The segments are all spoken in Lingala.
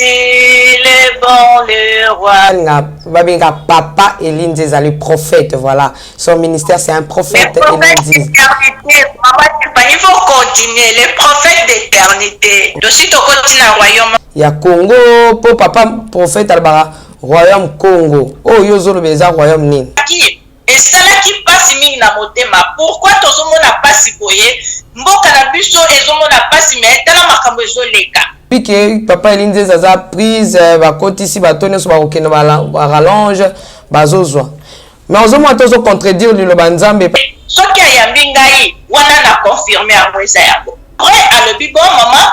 Jésus, le bon, le roi. Babenga papa Elie Nzeza, le prophète, voilà. Son ministère, c'est un prophète. Le prophète d'éternité, maman Tiffany, il faut continuer. Le prophète d'éternité. Donc si tu continues dans le royaume. Ya Congo, po papa prophète alobaka royaume Congo. Oyo yo ozoloba eza royaume nini? Esalaki pasi mingi na motema. Pourquoi tozomona pasi boye? Mboka na biso ezomona pasi, mais tala makambo ezoleka. Pike papa Elie Nzeza aza prise, bakotisi bato nyonso bakokende ba rallonge bazozwa. Mais ozomona tozo contredire liloba Nzambe. Soki ayambi ngai wana na confirme yango eza yango. Après alobi bon maman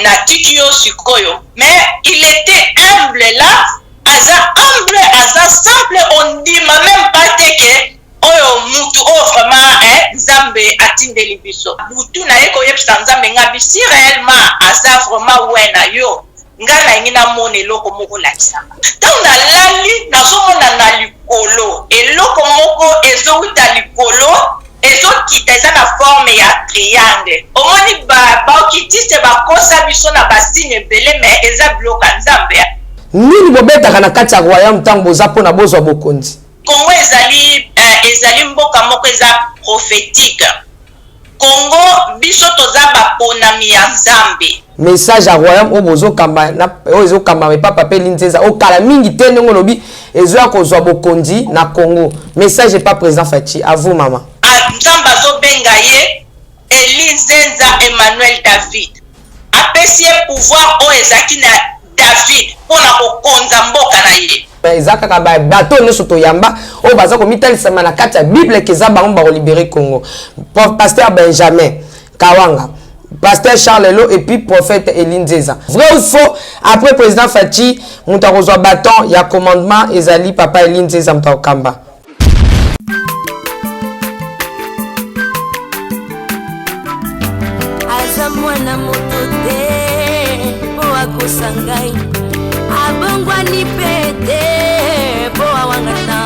natiki yo sikoyo, mais il était humble là. Aza humble, aza simple, ondima meme pas te que oyo mutu oyo vraiment eh, Nzambe atindeli biso. Butu na ye koyebisa Nzambe nga bi si réellement aza vraiment we na yo, nga nalingi namona eloko moko lakisaka. Ntango nalali nazomona na likolo eloko moko ezowuta likolo ezokita, eza na forme ya triangle. Omoni ba occultiste bakosa biso na ba signe ebele, mais eza biloko ya Nzambe. Nini bobetaka na kati ya royaume ntango boza mpona bozwa bokonzi? Congo ezali ezali mboka moko eza prophétique. Congo biso toza baponami ya Nzambe. Message ya royaume oyo bozokamba na oyo ezokamba epa papa Elie Nzeza okala mingi te ndenge olobi ezoya kozwa bokonzi na Congo. Message epa président Fatshi, à vous maman. Nzambe azobenga ye Elie Nzenza Emmanuel David. Apesi ye pouvoir oyo ezalaki na David mpona kokonza mboka na ye. Eza kaka bato nyonso toyamba oyo baza komitalisama na kati ya Bible ke eza bango bakolibere Congo. Pasteur Benjamin Kawanga, Pasteur Charles Elo et puis prophète Elie Nzeza. Vrai ou faux, après président Fatshi, moto akozwa bâton ya commandement ezali papa Elie Nzeza moto akokamba. Aza mwana moto te po akosa ngai, abongwani pe te po awangana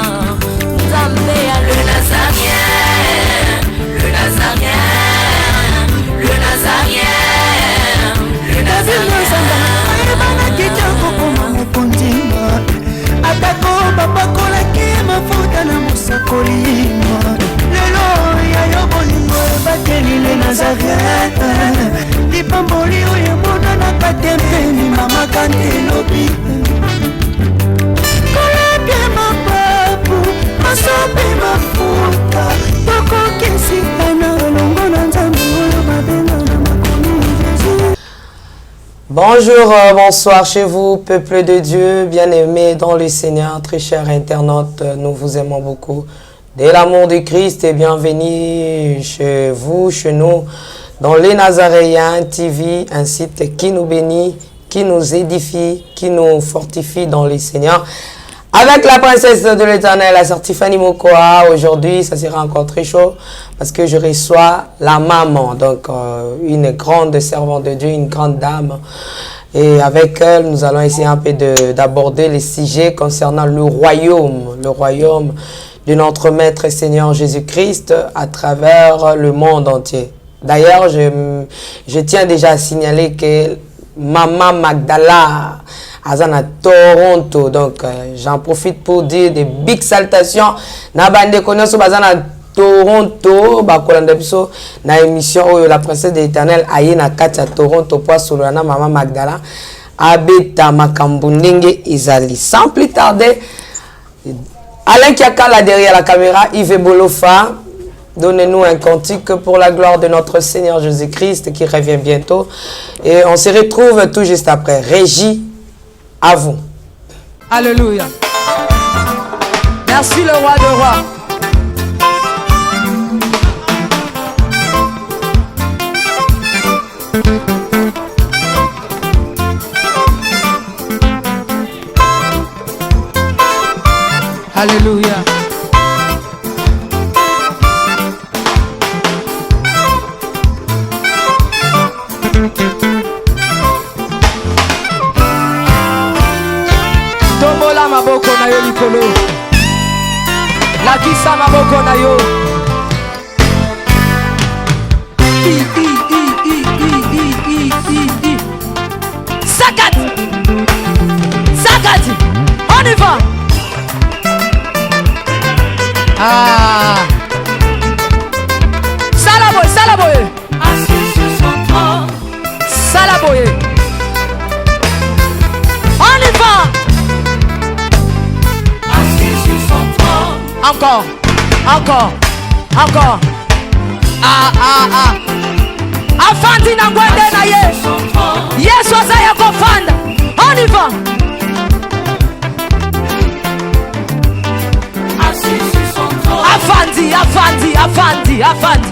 Nzambe ya le Nazarien, le Nazarien, le Nazarien, le Nazarien. Ayebanaki te kokoma mokonzi, atako bapakolaki mafuta na mosakoli. Lelo ya yo bolingo ebateli le Nazareth, lipamboli oyo emonanaka te mpeni mama kante elobi kolapia mapapu masope mafuta tokokisikana elongo na Nzambe oyo babenga na makomi Jésus. Bonjour, bonsoir chez vous, peuple de Dieu, bien-aimés dans le Seigneur, très chers internautes, nous vous aimons beaucoup. De l'amour du Christ et bienvenue chez vous, chez nous, dans les Nazaréens TV, un site qui nous bénit, qui nous édifie, qui nous fortifie dans le Seigneur. Avec la princesse de l'Éternel, la sœur Tiffany Mokoa, aujourd'hui, ça sera encore très chaud parce que je reçois la maman, donc une grande servante de Dieu, une grande dame. Et avec elle, nous allons essayer un peu d'aborder les sujets concernant le royaume de notre Maître et Seigneur Jésus-Christ à travers le monde entier. D'ailleurs, je tiens déjà à signaler que Maman Magdala aza na Toronto, donc j'en profite pour dire des big salutations na bandeko nyonso baza na Toronto, bakolanda biso na émission oyo la princesse de l'Éternel aye na kati ya Toronto po asolola na Maman Magdala abeta makambo ndenge ezali. Sans plus tarder, Alain Kiakala derrière la caméra, Yves Bolofa, donnez-nous un cantique pour la gloire de notre Seigneur Jésus-Christ qui revient bientôt. Et on se retrouve tout juste après. Régie, à vous. Alléluia. Merci le roi de rois. Alléluia. Tombola maboko na yo likolo. Lakisa maboko na yo. I, i, i, i, i, i, i, i, i. Sakat! Encore, encore. Ah, ah, ah. Afandi na ngwende na ye. Yesu aza ya kofanda. On y va. Afandi, afandi, afandi, afandi.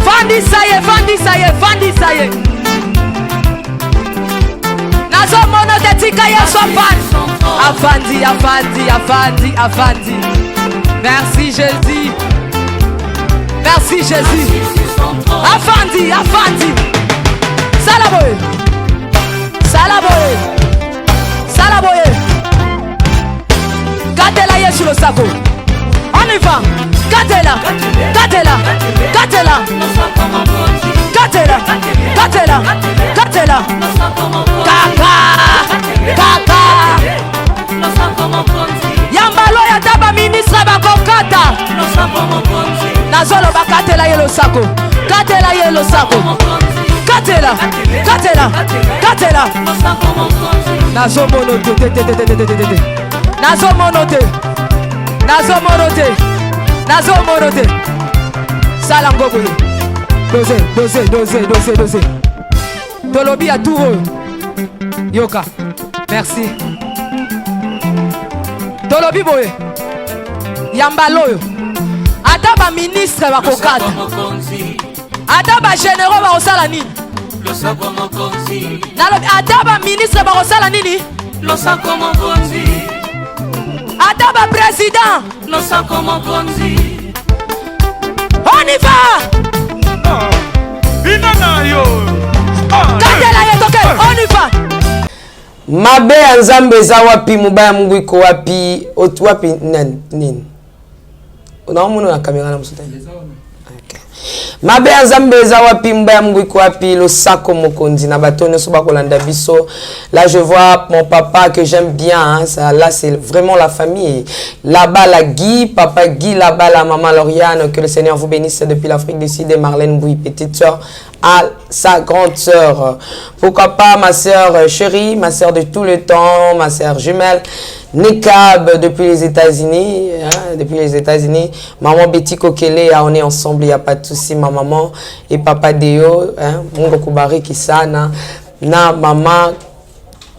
Fandisa ye, fandisa ye, fandisa ye. Nazomona te, tika Yesu afandi. Afandi, afandi, afandi, afandi. Merci Jésus. Merci Jésus. Afandi, afandi. Sala boye. Sala boye. Sala boye. Katela Yesu losako. On y va. Katela. Katela. Katela. Katela. Katela. Katela. Kaka. Kaka. Yambalo ya ta baministre bakokata. Nazoloba katela ye losako. Katela ye losako. Katela. Katela. Katela. Nazomono te te te te te te te te te. Nazomono te. Nazomono te. Nazomono te. Sala ngo boye. Dose, dose, dose, dose, dose. Tolobi ya tour oyo. Yoka. Merci. Tolobi boye. Yambala oyo. Ata baministre bakokata. Ata bagénéraux bakosala nini? Nalobi ata baministre bakosala nini? Losako mokonzi. Ata baprésident. Losako mokonzi. On y va. Bina na yo. Katela ye toke. On y va. Mabe ya Nzambe eza wapi? Mobaya Mungu iko wapi? Wapi nani nini? Unaomona na kamera na mosusu te. Ok. Mabe ya Nzambe eza wapi? Mobaya Mungu iko wapi? Losako mokonzi na bato nyonso bakolanda biso. Là, je vois mon papa que j'aime bien, hein, ça, là, c'est vraiment la famille. Là-bas, la Guy, papa Guy, là-bas, la maman Lauriane, que le Seigneur vous bénisse depuis l'Afrique du Sud, et Marlène Bouy, petite sœur à sa grande sœur. Pourquoi pas ma sœur chérie, ma sœur de tout le temps, ma sœur jumelle, Nekab depuis les États-Unis, hein, depuis les États-Unis. Maman Betty Kokele, ah, on est ensemble, il n'y a pas de souci. Ma maman et papa Deo, hein, Mungu kubariki sana. Na maman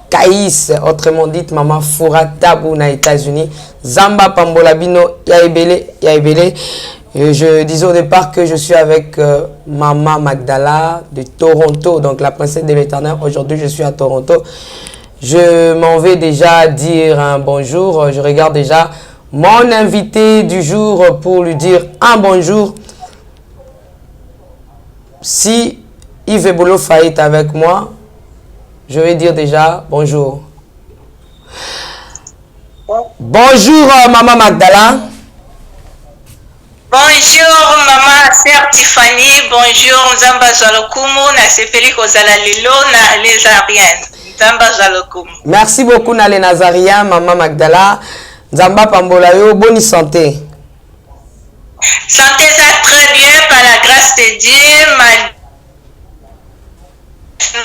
Kaïs, autrement dit maman Foura Tabou na États-Unis. Nzambe apambola bino, ya ebele, ya ebele. Et je disais au départ que je suis avec Maman Magdala de Toronto, donc la princesse de l'Éternel. Aujourd'hui, je suis à Toronto. Je m'en vais déjà dire un bonjour. Je regarde déjà mon invité du jour pour lui dire un bonjour. Si Yves Bolofa est avec moi, je vais dire déjà bonjour. Bonjour Maman Magdala. Bonjour maman sœur Tiffany, bonjour. Nzambe azwa lokumu, nasepeli kozala lelo na Les Ariens. Nzambe azwa lokumu. Merci beaucoup na Les Nazariens, Maman Magdala. Nzambe apambola yo, bonne santé. Santé ça très bien par la grâce de Dieu.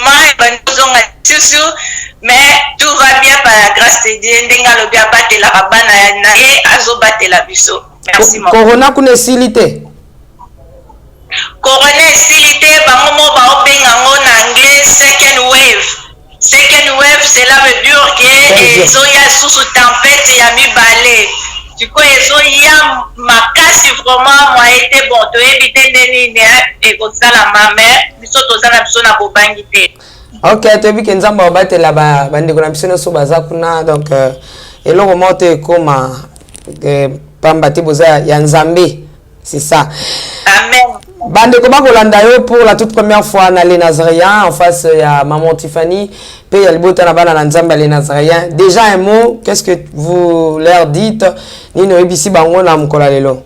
Ma ozonga lisusu, mais tout va bien par la grâce de Dieu. Ndenge alobi abatelaka bana na ye, azobatela biso. Merci mama. Corona kuna esili te? Corona esili te, bango mo baobenga yango na anglais second wave. Second wave, cela veut dire que ezoya lisusu tempête ya mibale. Sikoyo ezoya makasi vraiment, moye te. Bon, toyebi te nde nini ekosalama, mais biso toza na biso na bobangi te. Ok, toyebi ke Nzambe abatela bandeko na biso nyonso baza kuna. Donc eloko moko te ekóma pamba te boza ya Nzambe, c'est ça. Amen. Bandeko bakolanda yo pour la toute première fois na Les Nazaréens, en face ya maman Tiffany mpe ya libota na bana na Nzambe ya Les Nazaréens. Déjà un mot, qu'est-ce que vous leur dites? Nini oyebisi bango na mokolo ya lelo?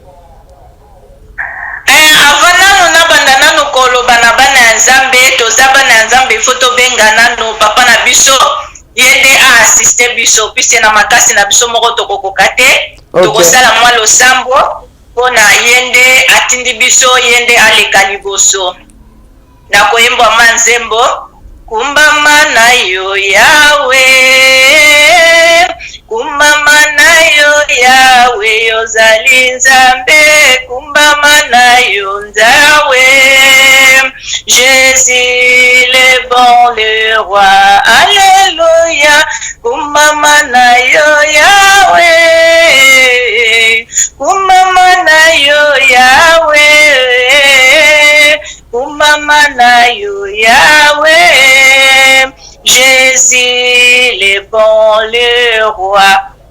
Avant nanu nabanda nanu koloba na bana ya Nzambe, toza bana ya Nzambe, ifo tobenga nanu papa na biso, ye nde aassiste biso, puisque na makasi na biso moko tokokoka te. Tokosala mwa losambo mpona ye nde atindi biso, ye nde aleka liboso na koyembwa ma nzembo kumbama na yo Yawe. Kumbama na yo Yahweh, ozali Nzambe, kumbama na yo Nzambe. Jésus le bon, le roi, Alléluia, kumbama na yo Yahweh, kumbama na yo Yahweh, kumbama na yo Yahweh. Jésus le bon, le roi.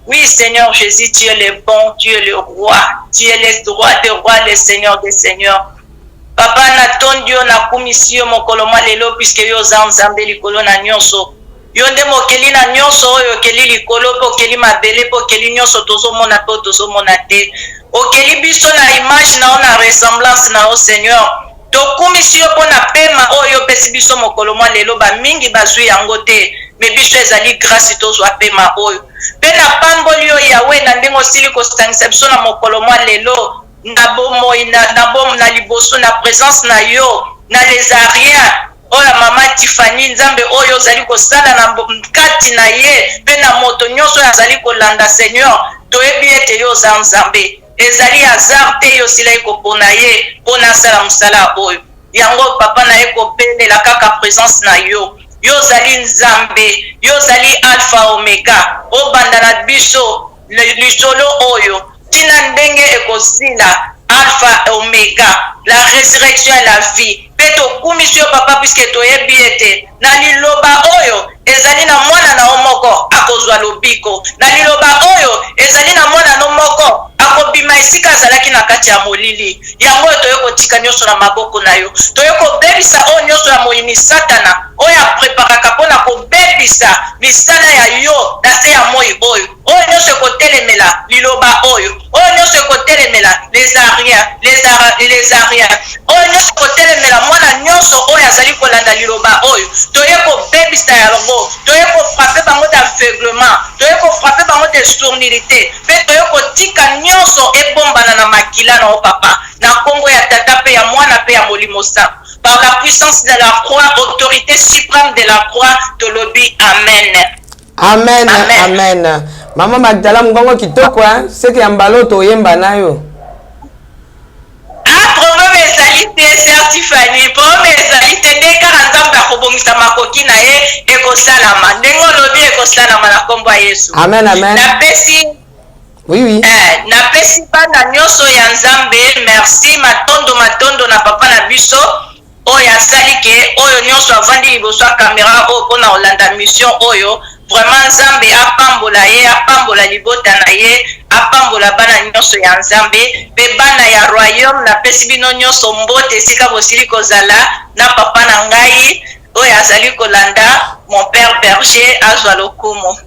Oui, Seigneur Jésus, tu es le bon, tu es le roi, tu es le roi des rois, le Seigneur des seigneurs. Papa, natondi yo, nakumisi yo mokolo mwa lelo, puisque yo oza Nzambe likolo na nyonso. Yo nde mokeli na nyonso oyo, okeli likolo mpe okeli mabele mpe okeli nyonso tozomona mpe tozomona te. Okeli biso na image na yo, na ressemblance na yo, Seigneur. Tokumisi yo mpo na pema oyo opesi biso mokolo mwa lelo. Bamingi bazwi yango te, mais biso ezali grâce tozwa pema oyo. Mpe napamboli yo Yawe na ndenge osili kosangisa biso na mokolo mwa lelo na bomoi na, na, bom, na liboso na présence na yo na les Ariens oyo mama Tiffany. Nzambe oyo ozali kosala na kati na ye mpe na moto nyonso oyo azali kolanda, Seigneur, toyebi ete yo oza Nzambe. Ezali hasard te yo osilaki kopona ye mpona asala mosala oyo. Yango papa na ye kobelela kaka présence na yo. Yo ozali Nzambe, yo ozali Alpha Omega. Obanda na biso lisolo oyo ntina ndenge ekosila, Alpha Omega, la résurrection et la vie. Mpe tokumisi yo papa, puisque toyebi ete na liloba oyo ezali na mwana na yo moko akozwa lobiko, na liloba oyo ezali na mwana no moko akobima esika azalaki na kati ya molili. Yango oyo toye kotika nyonso na maboko na yo. Toye kobebisa oyo nyonso ya moyini Satana oyo apreparaka mpona kobebisa misala ya yo na se ya moi oyo. Oyo nyonso ekotelemela liloba oyo, oyo nyonso ekotelemela les Ariens, les Ariens, oyo nyonso ekotelemela mwana nyonso oyo azali kolanda liloba oyo, toye kobebisa yango. Toye kofrapper bango d'aveuglement, toye kofrapper bango de sourdité, mpe toye kotika nyonso ebombana na makila na yo papa, na nkombo ya Tata mpe ya Mwana mpe ya Molimo Santo, par la puissance de la croix, autorité suprême de la croix, tolobi amen. Amen. Amen, amen. Mama Magdala, mongongo kitoko, hein? Seke ya mbala oyo toyemba na yo. Ah, problème ezali te, sœur Tiffany, problème ezali te. Nde kaka Nzambe akobongisa makoki na ye, ekosalama ndenge olobi, ekosalama na nkombo ya Yesu. Amen, amen. Napesi Oui. Napesi bana nyonso ya Nzambe merci, matondo, matondo na papa na biso oyo asali ke oyo nyonso avandi liboso ya kamera oyo mpona kolanda mission oyo. Vraiment, Nzambe apambola ye, apambola libota na ye, apambola bana nyonso ya Nzambe mpe bana ya royaume. Napesi bino nyonso mbote esika bosili kozala, na papa na ngai oyo azali kolanda, mon père berger, azwa lokumu,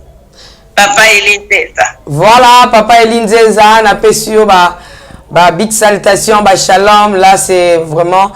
papa Eli Nzeza. Voilà, papa Eli Nzeza, napesi yo ba big salutation, ba shalom. Là, c'est vraiment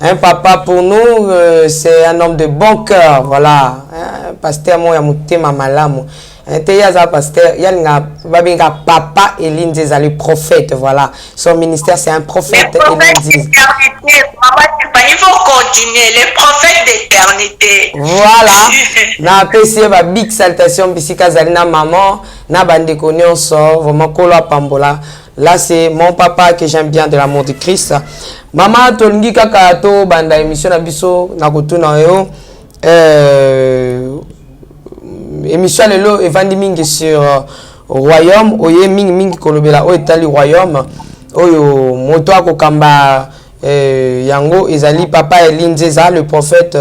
un papa pour nous, c'est un homme de bon cœur, voilà. Hein, pasteur mo ya motema malamu. Hein, te yaza pasteur, yalinga babenga papa Eli Nzeza, le prophète, voilà. Son ministère, c'est un prophète. Le prophète d'éternité, maman Tiffany, il faut continuer, le prophète d'éternité. Voilà. Napesi ye ba big salutation bisika azali, na maman, na bandeko nyonso. Vraiment, kolo apambola. Là, c'est mon papa que j'aime bien de l'amour de Christ. Mama, tolingi kaka tobanda émission na biso na kotuna yo. Émission lelo evandi mingi sur royaume, oye mingi mingi kolobela oyo etali royaume oyo moto akokamba yango ezali papa Eli Nzeza, le prophète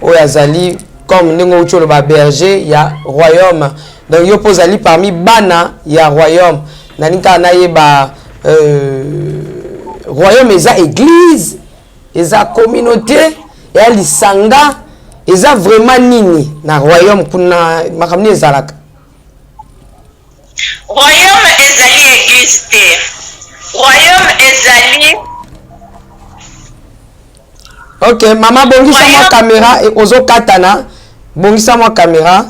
oyo azali comme ndenge outi oloba, berger ya royaume. Donc yo mpo ozali parmi bana ya royaume, nalingi kaka nayeba royaume eza église, eza communauté, eya lisanga, eza vraiment nini na royaume kuna? Makambo nini ezalaka? Royaume ezali église te, royaume ezali Ok, mama, bongisa mwa caméra, ozokatana. Bongisa mwa caméra.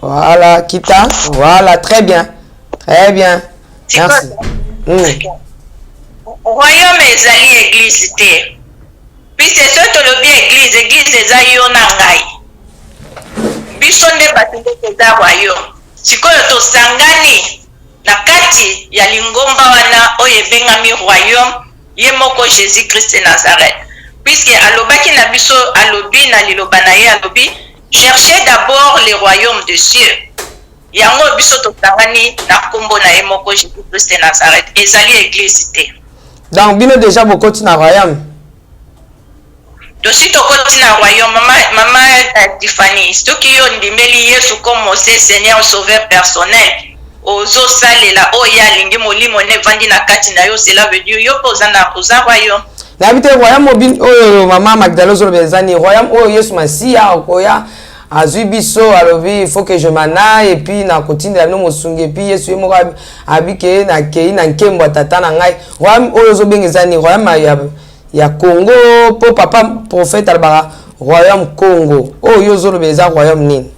Voilà, kita. Voilà, très bien, très bien, merci. Royaume ezali église te, puisque soki tolobi église, église eza yo na ngai, biso nde bato nde toza royaume. Sikoyo tosangani na kati ya lingomba wana oyo ebengami royaume ye moko Jesus Christ de Nazareth, puisque alobaki na biso, alobi na liloba na ye, alobi cherchez d'abord le royaume de cieux. Yango biso tosangani na kombo na ye moko Jesus Christ de Nazareth, ezali eglise te. Donc bino dejà bokoti na royaume? Tosi tokoti na royaume mama, mama Tiffany, soki yo ondimeli Yesu comme ose Seigneur sauveur personnel, ozosalela oyo ye alingi, molimo ne evandi na kati na yo, cela veut dire yo mpe oza na oza royaume. Nayebi te royaume oyo mama Magdala ozoloba eza nini? Royaume oyo Yesu Masiya akoya azwi biso, alobi il faut que je m'en aille et puis nakotindela bino mosungi, et puis Yesu ye moko abi ke nakei na nkembo ya tata na ngai. Royaume oyo ozobenga eza nini? Royaume ya Congo? Mpo papa prophète alobaka royaume Congo. Oyo yo ozoloba eza royaume nini?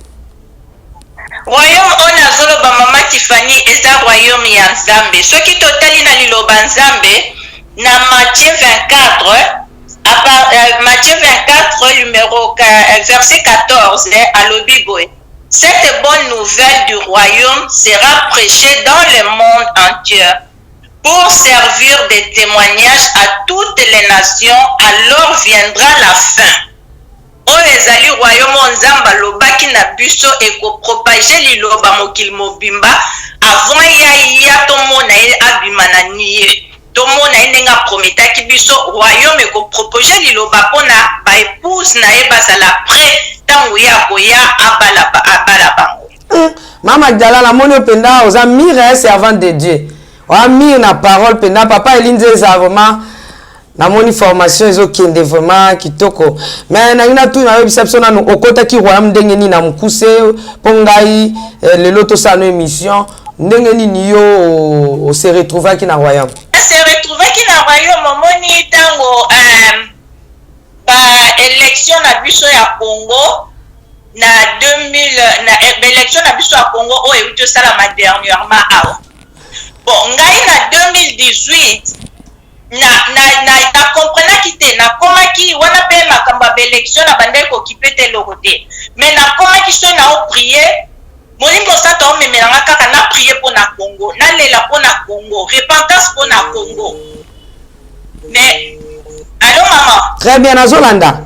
Royaume oyo nazoloba, mama Tiffany, eza royaume ya Nzambe. Soki totali na liloba Nzambe na Matthieu 24, à part, Matthieu 24 numéro verset 14, alobi boye: cette bonne nouvelle du royaume sera prêchée dans le monde entier pour servir de témoignage à toutes les nations, alors viendra la fin. Oyo ezali royaume oyo Nzambe alobaki na biso ekopropager liloba mokili mobimba avant ya ya tomona ye abima na nie, tomona ye ndenge aprometaki biso. Royaume ekopropager liloba mpona baépouse na ye bazala prêt ntango ye akoya abala, abala bango. Mama Magdala, namoni yo mpenza oza mûre, servante de Dieu, oza mûre na parole mpenza. Papa Eli Nzeza, vraiment namoni formation ezokende vraiment kitoko, mais nangi natuna, oyebisa biso nanu okotaki royaume ndenge nini na mokuse, mpo ngai lelo tosala no émission. Ndenge nini yo ose retrouvaki na royaume? Se retrouvaki na royaume, omoni, ntango baélection na biso ya Congo na 2000, na baélection na biso ya Congo oyo euti osalama dernièrement awa. Bon, ngai na 2018 na comprenaki te. Nakomaki wana mpe makambo ya baélection na bandaki kokipe te, eloko te, mais nakomaki so na oprier, Molimo Santo aomemelanga kaka na prie mpo na Congo, nalela mpo na Congo, repentance mpo na Congo. Mais allo, mama? Très bien, nazolanda.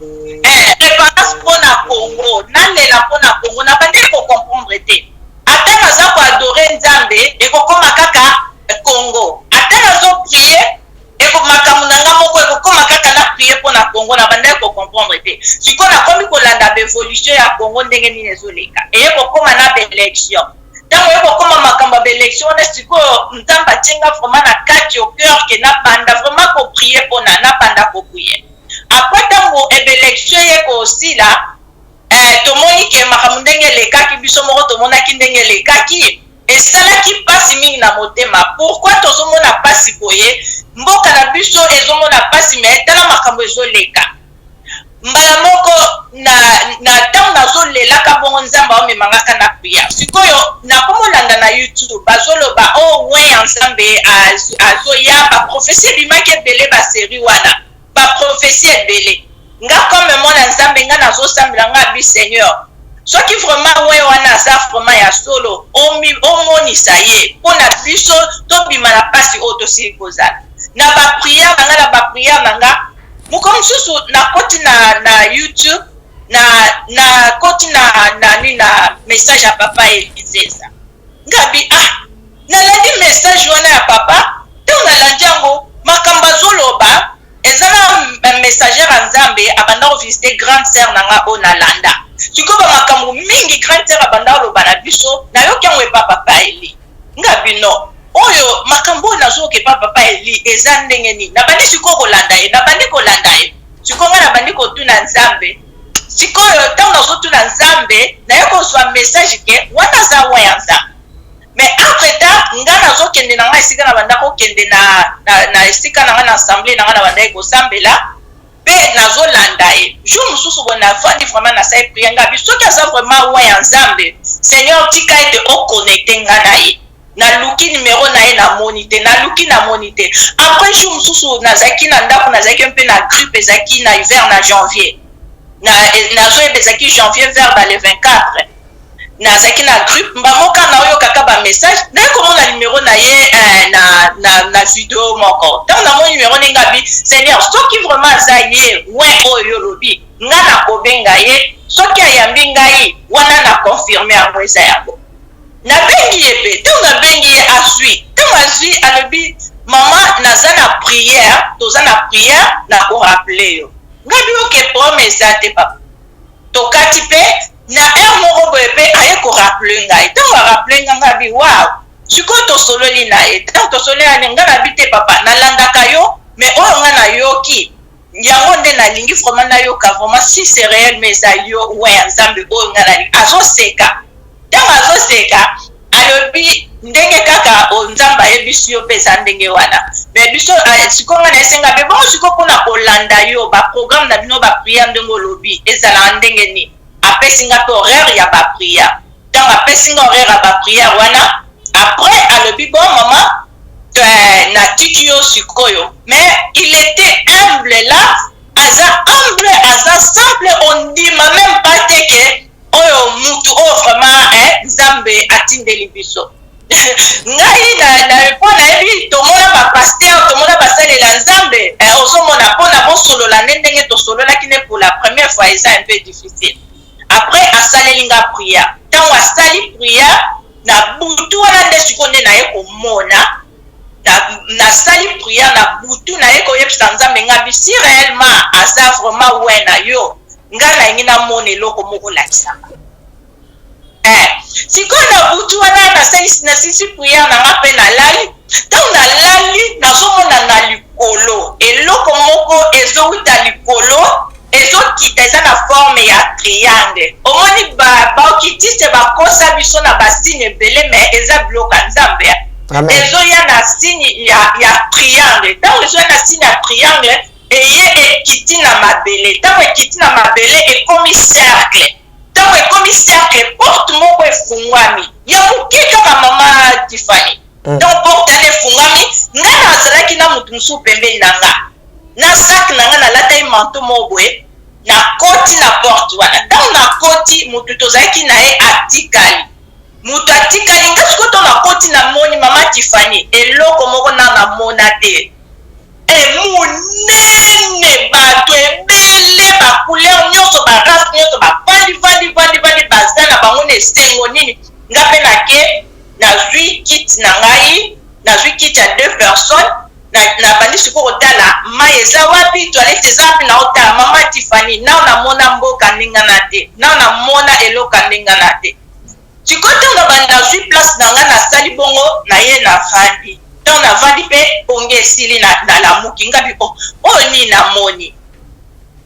Repentance mpo na Congo, nalela mpo na Congo. Nabandaki kocomprendre te. Ata naza koadorer Nzambe, ekokóma kaka Congo. Ata nazoprie, makambo na nga moko ekokóma kaka na prie mpo na Congo. Nabandaki kocomprendre te. Sikoyo nakomi kolanda baévolution ya Congo ndenge nini ezoleka, eye kokóma na baélection. Ntango oye kokóma makambo ya baélection wana, sikoyo Nzambe atienga vraiment na kati au cœur ke nabanda vraiment koprie mpona nabanda koprie. Après, ntango baélection ye kosila, tomoni ke makambo ndenge elekaki, biso moko tomonaki ndenge elekaki, esalaki mpasi mingi na motema. Pourquoi tozomona mpasi boye? Mboka na biso ezomona mpasi, mais tala makambo ezoleka. Mbala moko na ntango nazolelaka bongo, Nzambe aomemangaka na prière. Sikoyo nakomolanda na YouTube, bazoloba o oint ya Nzambe azoya, baprophétie ebimaki ebele, basérie wana, baprophétie ebele. Nga comme mwana Nzambe, nga nazosambela, nga abi: Seigneur, soki vraiment oint wana aza vraiment ya solo, omonisa ye mpo na biso tobima na mpasi oyo tosili kozala. Na baprière na nga, na baprière na nga, moko mosusu nakoti na YouTube, na nakoti na nini, na message ya papa Elizeza. Ngabi: ah, nalandi message wana ya papa. Ntango nalandi yango, makambo azoloba eza na messager ya Nzambe abanda kovisite grande sœur na nga oyo nalanda. Sikoyo bamakambo mingi grande sœur abanda koloba na biso, nayoki yango epa papa Eli. Nga bino oyo makambo oyo nazoyoka epa papa Eli eza ndenge nini? Nabandi sikoyo kolanda ye, nabandi kolanda ye. Sikoyo ngai nabandi kotuna Nzambe. Sikoyo ntango nazotuna Nzambe, naye kozwa message ke wana aza oint ya Nzambe. Mais entre temps nga nazokende na ngai esika na banda kokende na esika na ngai, na assemblée na ngai na bandaki kosambela, mpe nazolanda ye. Jour mosusu boye navandi vraiment, nasali prière, ngabi: soki aza vraiment oint ya Nzambe, Seigneur, tika ete oconnecte nga na ye. Naluki numero na ye, namoni te, naluki, namoni te. Après, jour mosusu nazalaki na ndako, nazalaki mpe na grippe, ezalaki na hiver, na janvier, nazoyeba ezalaki janvier vers ba le 24. Nazalaki na grippe, mbamoka naoyokaka bamessage, naye komona numero na ye na video moko. Ntango namoni numero, ndenge abi: "Seigneur, soki vraiment aza ye oint oyo yo olobi, nga nakobenga ye. Soki ayambi ngai wana, na confirme yango, eza yango." Nabengi ye mpe. Ntango nabengi ye, azwi. Ntango azwi, alobi: "Mama, naza na prière, toza na prière, nakorappeler yo." Ngabi: "Ok, problème eza te, papa." Tokati mpe na heure moko boye mpe aye korappeler ngai. Ntango arappeler ngai, ngabi: "Wow." Sikoyo tosololi na ye. Ntango tosololi na ye, ngai nabi: "Te papa, nalandaka yo, mais oyo ngai nayoki yango nde nalingi vraiment nayoka vraiment si c'est réel, mais eza yo oint ya Nzambe oyo ngai nalingi." Azoseka. Ntango azoseka, alobi: "Ndenge kaka Nzambe ayebisi yo mpe eza ndenge wana." Mais biso sikoyo ngai nayesenga mpe bongo sikoyo mpona kolanda yo, baprogramme na bino, baprière, ndenge olobi ezalaka ndenge nini? Apesi nga mpe horaire ya baprière. Ntango apesi nga horaire ya baprière wana, après alobi: "Bon mama, natiki yo sikoyo." Mais il était humble là, aza humble, aza simple, ondima même pas te ke oyo mutu oyo vraiment Nzambe atindeli biso. Ngai mpo nayebi, tomona bapasteur, tomona basalela Nzambe, ozomona mpona bosolola nde ndenge tosololaki ne pour la première fois, eza un peu difficile. Après asaleli nga prière. Ntango asali prière na butu wana, nde sikoyo nde naye komona. Nasali prière na butu, naye koyebisa Nzambe, nga bi: "Si réellement aza vraiment oint na yo, nga nalingi namona eloko moko, lakisanga." Sikoyo na butu wana nasilisi prière na nga mpe nalali. Ntango nalali, nazomona na likolo eloko moko ezowuta likolo, ezokita, eza na forme ya triangle. Omoni, baoccultiste bakosa biso na basigne ebele, mais eza biloko ya Nzambe. Ezoya na signe ya triangle. Ntango ezoya na signe ya triangle, eye ekiti na mabele. Ntango ekiti na mabele, ekomi cercle. Ntango ekomi cercle, porte moko efungwami ya moke kaka, mama Tifani. Donc porte wana efungwami, ngai nazalaki na motu mosusu pembeni na nga na sac na nga, nalataki manteau moko boye. Nakoti na porte wana. Ntango nakoti, motu tozalaki na ye atikali, moto atikali. Nga sikoyo to nakoti, namoni, mama Tifani, eloko moko na namona te, monene, bato ebele, bacouleur nyonso, barace nyonso, bavandi vandi vandi vandi, baza na bango na esengo nini. Nga mpe nake, nazwi kiti na ngai, nazwi kiti ya deux personnes. Nabandi sikoyo kotala mai eza wapi, toilette eza wapi. Naotala, mama Tifani, nao namona mboka ndengana te, nao namona eloko ya ndengana te. Sikoyo ntango nabandi, nazwi place na ngai, nasali bongo, naye navandi. Ntango navandi mpe pongi esili, nalamuki, ngabi: "Oh, oyo nini namoni?"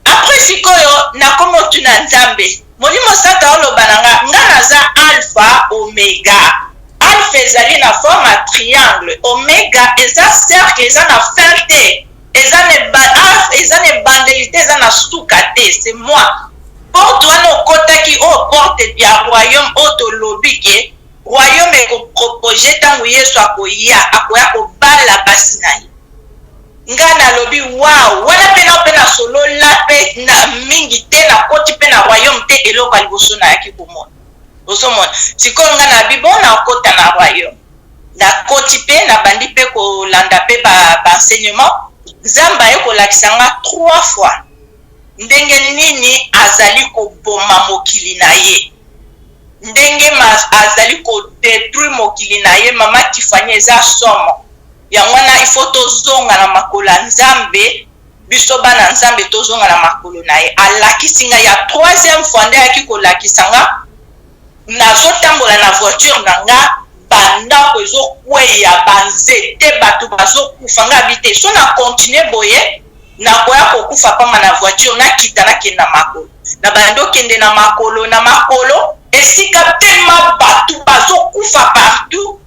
Après sikoyo nakomi otuna Nzambe. Molimo Santa oloba na nga: "Nga naza Alpha Omega. Alpha ezali na forme ya triangle, omega eza cercle, eza na fin te, eza na ebandeli te, eza na suka te, c'est moi. Porte wana okotaki, oyo porte ya royaume oyo tolobi ke royaume ekopropose ntango Yesu akoya, akoya kobala basi na ye." Nga nalobi: "Wow." Wana mpe na mpe nasolola mpe na mingi te, nakoti mpe na royaume te. Eloko ya liboso nayaki komona, ozomona sikoyo, nga nabi: "Bon, nakota na royaume." Nakoti mpe nabandi mpe kolanda mpe baenseignement ba. Nzambe aye kolakisa nga trois fois ndenge nini azali koboma mokili na ye, ndenge azali kodétruire mokili na ye. Mama Tifani, eza somo. Yango wana ifo tozonga na makolo ya Nzambe. Biso bana Nzambe, tozonga na makolo na ye. Alakisi ngai ya troisième fois nde ayaki kolakisa nga: nazotambola na voiture na nga, bandako ezokweya, banzete, bato bazokufa. Nga abi te, so na continue boye, nakoya kokufa pamba na voiture. Nakita, nakende na makolo. Na bandi okende na makolo, na makolo, esika tema bato bazokufa partout.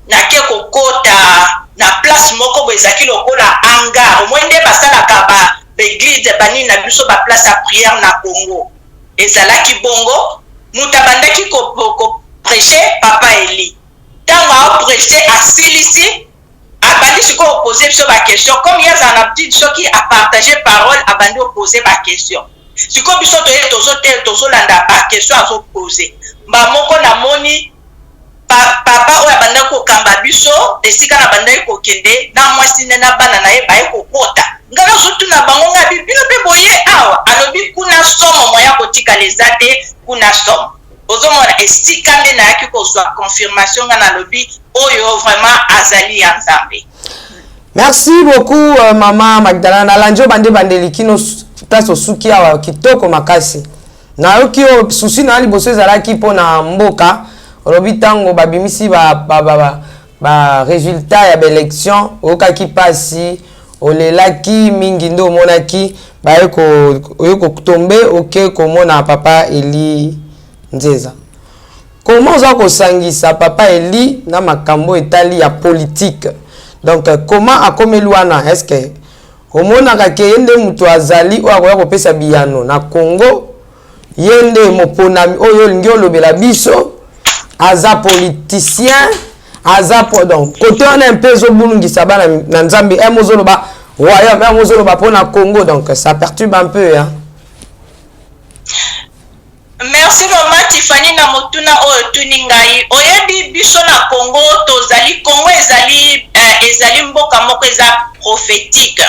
Nake kokota na place moko boye, ezalaki lokola hangar. Omoi nde basalaka ba baeglise banini na biso, baplace ya prière na Congo, ezalaki bongo. Moto abandaki koprêche, papa Eli. Ntango aoprêche, asilisi, abandi sikoyo opose biso baquestion. Comme ye azala na petite, soki apartage parole, abandi opose baquestion. Sikoyo biso toye, tozolanda baquestion azopose. Mba moko namoni pa, papa oyo abandaki kokamba biso esika nabandaki kokende na mwasi nde na bana na ye baye kokota. Ngai nazotuna bango, ngai abi bino mpe boye awa? Alobi kuna somo, moya kotikala eza te, kuna somo. Ozomona esika nde nayaki kozwa confirmation, ngai nalobi oyo vraiment azali ya Nzambe. Merci beaucoup mama Magdalena. Nalandi yo bande bandeli kino place osuki awa, kitoko makasi. Nayoki yo souci na liboso ezalaki mpo na mboka. Olobi ntango babimisi ba résultat ya baélection, oyokaki mpasi, olelaki mingi, nde omonaki baye oye kotombe, oke komona papa Eli Nzeza. Comment oza kosangisa papa Eli na makambo etali ya politique? Donc comment akomeli wana? Est ce que omonaka ke ye nde moto azali oyo akoya kopesa biyano na Congo? Ye nde moponami oyo olingi olobela biso? Aza politicien, aza po, donc côté wana mpe ezobulungisa bana na Nzambe. Eme ozoloba royaume, eme ozoloba mpona Congo, donc ça perturbe un peu, hein? Merci mama Tiffany na motuna oyo otuni ngai. Oyebi biso na Congo tozali, Congo ezali ezali mboka moko eza prophétique.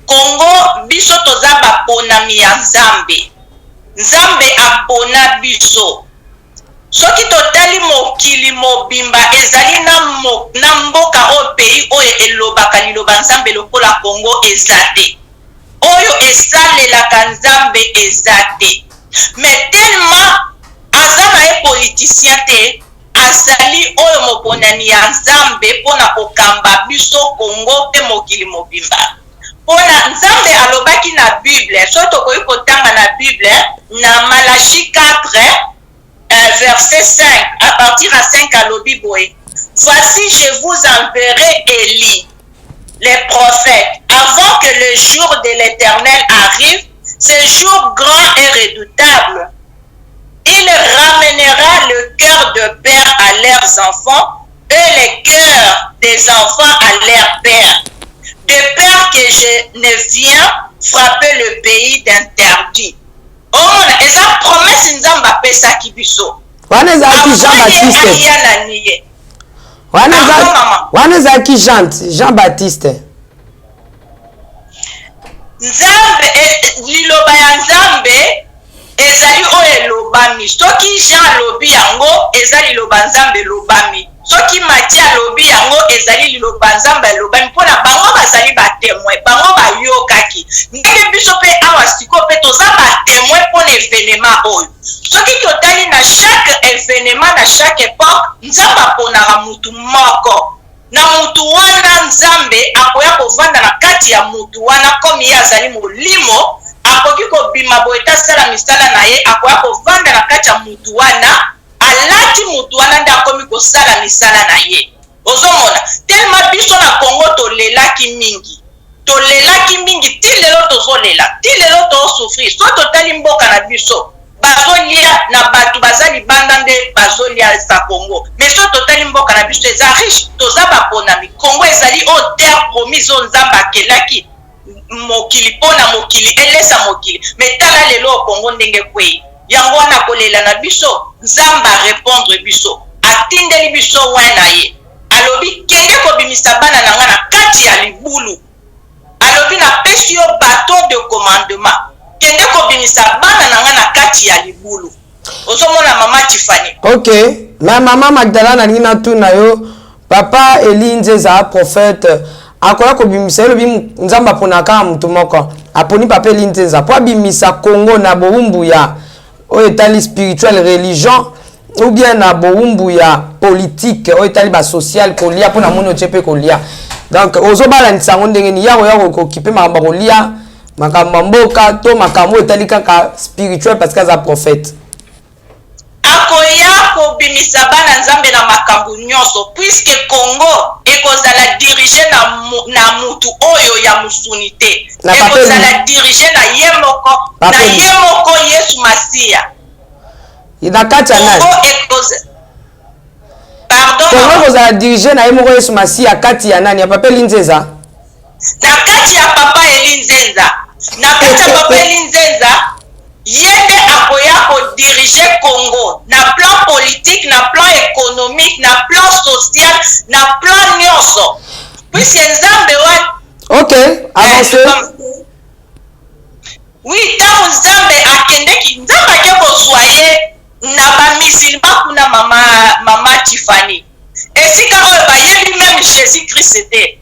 Congo biso toza baponami ya Nzambe. Nzambe apona biso. Soki totali mokili mobimba, ezali na, mo, na mboka oyo, pays oyo elobaka liloba Nzambe lokola Congo eza te. Oyo esalelaka Nzambe eza te. Mais tellement aza na ye politicien te, azali oyo moponami ya Nzambe mpona kokamba biso Congo mpe mokili mobimba. Mpona Nzambe alobaki na Bible, soki tokoki kotanga na Bible na Malachie 4 verset 5, à partir ya 5, alobi boye: "Voici, je vous enverrai Élie les prophètes avant que le jour de l'Éternel arrive, ce jour grand et redoutable. Il ramènera le cœur de père à leurs enfants et le cœur des enfants à leur père, de peur que je ne vienne frapper le pays d'interdit." Omona, eza promesse Nzambe apesaki biso. Wana ezalaki Jean Avant ye Baptiste. aya na nie. Wana Pardon, maman. Wana ezalaki Jean Baptiste. Nzambe, liloba ya Nzambe ezali oyo elobami. Soki Jean alobi yango, eza liloba Nzambe elobami. Soki Matthieu alobi yango, ezali liloba Nzambe elobami. Mpona bango bazali batémoin, bango bayokaki. Ndenge biso mpe awa sikoyo mpe toza batémoin mpona événement oyo. Soki totali na chaque événement, na chaque époque, Nzambe aponaka mutu moko. Na mutu wana Nzambe akoya kovanda na kati ya mutu wana. Comme ye azali molimo, akoki kobima boye te asala misala na ye. Akoya kovanda na kati ya mutu wana, alati mutu wana, nde akomi kosala misala na ye. Ozomona, tellement biso na Congo tolelaki mingi, tolelaki mingi, ti lelo tozolela, ti lelo tozosouffrir. So totali mboka na biso, bazolia na bato baza libanda nde bazolia sa Congo. Mais so totali mboka na biso eza riche, toza baponami. Congo ezali oyo terre promise oyo Nzambe akelaki mokili mpo na mokili, elesa mokili. Mais tala lelo oyo Congo ndenge ekwei. Yango wana kolela na biso, Nzambe arépondre biso, atindeli biso oint na ye. Alobi: "Kende kobimisa bana na nga na kati ya libulu." Alobi: "Napesi yo bateau de commandement, kende kobimisa bana na nga na kati ya libulu." Ozomona, mama Tifani? Ok, mais mama Magdala, nalingi natuna yo: papa Eli Nzeza, prophète, akoya kobimisa, elobi Nzambe aponaka kaka motu moko, aponi papa Eli Nzeza mpo abimisa Congo na bowumbu ya oyo etali spirituel, religion, ou bien na bowumbu ya politique oyo etali basocial, kolia? Mpo namoni otie mpe kolia. Donc ozobalanisa yango ndenge nini? Ya koya kokipe makambo ya kolia, makambo ya mboka, to makambo oyo etali kaka spirituel parce que aza prophète? Akoya kobimisa bana Nzambe na makambo nyonso, puisque Congo ekozala dirigé na mutu oyo ya mosuni te. Na papa Ekozala dirigé na ye moko, Papa na Eli. ye moko Yesu Masiya. Na kati ya nani? Congo ekoza, pardon, Kongo mama. Ekozala dirigé na ye moko Yesu Masiya kati ya nani? Ya papa Eli Nzeza? Na kati ya papa Eli Nzenza, na kati ya papa Eli Nzenza. Ye nde akoya ko diriger Congo na plan politique, na plan economique, na plan social, na plan nionso. Puisque Nzambe wana Ok, avancez. Oui, ntango Nzambe akendeki, Nzambe ake kozwa ye na ba musulman kuna mama mama Tiffany. Esika oyo bayebi meme Jesus Christ te.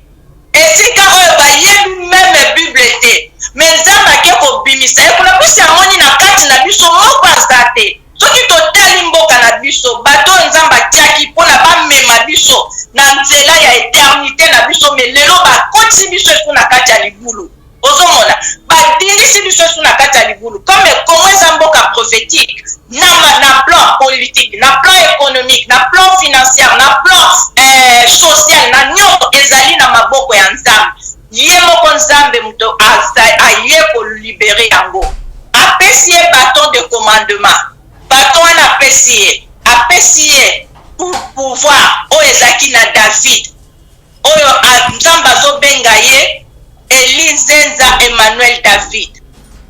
Esika oyo bayebi meme bible te mais nzambe ake kobimisa ye kuna puisque amoni na kati na biso moko aza te. Soki totali mboka na biso bato oyo nzambe atiaki pona bamema biso na nzela ya eternite na biso mais lelo bakotisi biso esu na kati ya libulu. Ozomona badindisi biso esu na kati ya libulu comme Congo eza mboka prophetique na na plan politique na plan economique na plan financière na plan eh, social na nyonso ezali na maboko ya Nzambe. Ye moko Nzambe moto aye kolibere yango, apesi ye baton de commandement. Baton wana apesi ye, apesi ye pouvoir oyo ezalaki na David oyo Nzambe azobenga ye Elie Nzenza Emmanuel David.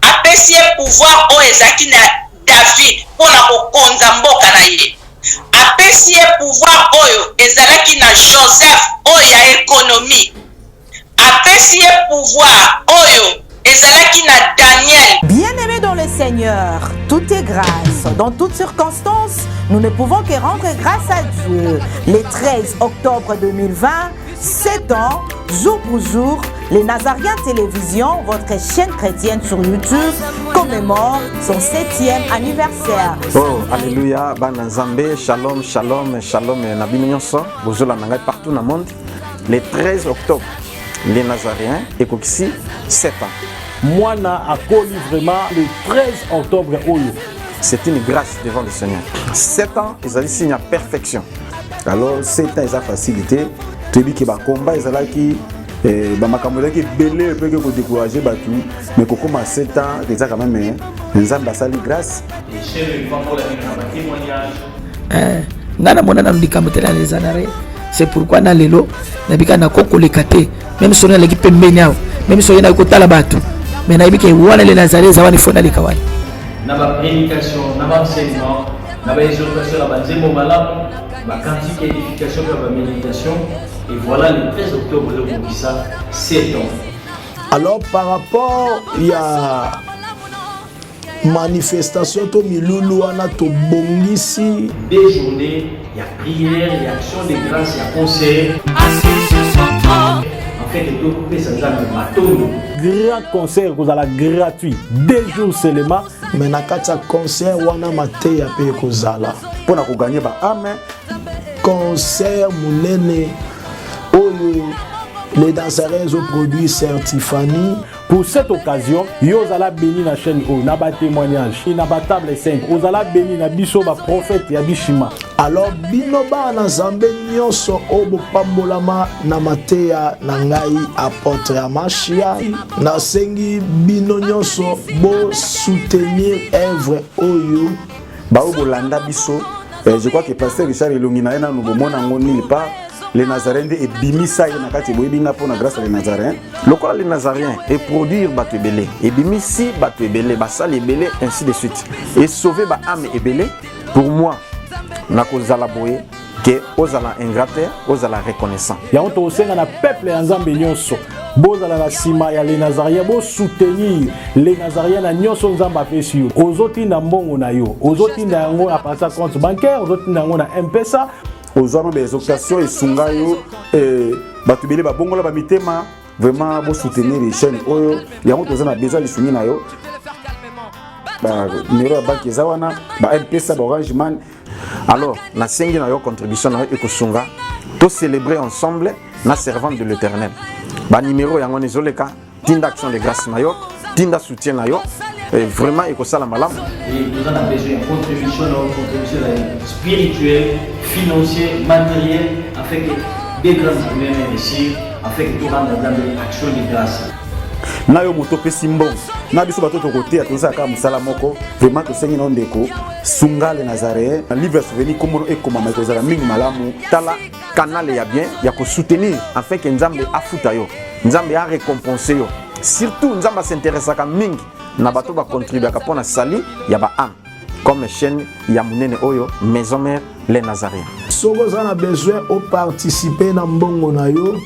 Apesi ye pouvoir oyo ezalaki na David mpo na kokonza mboka na ye. Apesi ye pouvoir oyo ezalaki na Joseph oyo ya economie. Apesi ye pouvoir oyo ezalaki na Daniel. Bien-aimés dans le Seigneur, tout est grâce. Dans toutes circonstances, nous ne pouvons que rendre grâce à Dieu. Le 13 octobre 2020, 7 ans, jour pour jour, les Nazariens Télévision, votre chaîne chrétienne sur YouTube, commémore son 7e anniversaire. Oh, alléluia, bana Nzambe, shalom, shalom, shalom, na bino nyonso, bozolanda ngai partout na monde. Le 13 octobre, les Nazaréens ekokisi 7 ans. Mwana akoli vraiment le 13 octobre oyo. C'est une grâce devant le Seigneur. 7 ans, ezali signe ya perfection. Alors 7 ans eza facilité, toyebi ke ba combat ezalaki eh, bamakambo ezalaki ebele mpe ke kodécourage bato mais kokóma 7 ans eza quand même eh, nzambe asali grâce. Eh, ngai namona nanu likambo te na lezanare c'est pourquoi na lelo nabika nako koleka te meme soki naleki pembeni awa meme soki naki kotala bato me nayebi ke wana le nazali eza wana ifo naleka wana na baprédication na baenseignement na baexhortation na banzembo malamu bacantique ya édification mpe baméditation. Et voilà, le 13 octobre ezokokisa 7 ans. Alors par rapport ya manifestation to milulu wana tobongisi deux journées ya prière, ya action de grâce, ya concert en fait tokopesa Nzambe matondo. Grand concert ekozala gratuit, 2 jours seulement. Mais na kati ya concert wana mateya mpe ekozala mpo na koganye ba ame. Concert monene oyo les danseurs ezoproduire Sœur Tiffany. Pour cette occasion, yo ozala béni na chaîne oyo, na ba témoignage, na ba table 5, ozala béni na biso ba prophète ya bishima. Alors bino bana Nzambe nyonso oyo bopambolama na mateya na ngai apôtre ya Mashia, nasengi bino nyonso bo soutenir œuvre oyo. Baoyo bolanda biso, je crois que pasteur Richard elongi na ye nanu bomona yango nulle part. Le Nazaréen nde ebimisa ye na kati, boyebi nga mpo na grâce ya le Nazaréen. Lokola le Nazaréen eproduire bato ebele, ebimisi bato ebele, basali ebele, ainsi de suite, esauve ba âme ebele. Pour moi, nakozala boye ke ozala ingrat te, ozala reconnaissant. Yango tokosenga na peuple ya Nzambe nyonso, bozala na nsima ya le Nazaréen, bosoutenir le Nazaréen na nyonso Nzambe apesi yo. Ozotinda mbongo na yo, ozotinda yango à partir ya compte bancaire, ozotinda yango na M-Pesa. Ozwa no ba exhortation esunga yo, bato ebele babongola ba mitema. Vraiment bosoutenir chaîne oyo, yango toza na besoin lisungi na yo. Ba numéro ya banque eza wana, ba M-Pesa, ba Orange Money. Alors nasengi na yo contribution na yo ekosunga to célébrer ensemble na servante de l'Éternel. Ba numéro yango ezoleka, tinda action de grâce na yo, tinda soutien na yo, et vraiment ekosala malamu. Et nous avons besoin de contribution, contribution spirituelle, financière, matérielle, afin que des grandes journées réussir, afin que tout rende dans action de grâce. Na yo moto opesi mbongo na biso bato tokoteya, tozosala kaka mosala moko. Vraiment tosengi na yo ndeko, sunga le Nazaréen na livre ya souvenir, kombono ekomama, ekozala mingi malamu. Tala canal ya bien ya kosoutenir afin que Nzambe afuta yo, Nzambe a récompenser yo. Surtout Nzambe as'intéressaka mingi na bato bacontribuaka mpo na sali ya ba âme comme chaîne ya monene oyo Maison Mère les Nazaréens. Soki oza na besoin oparticipe na mbongo na yo,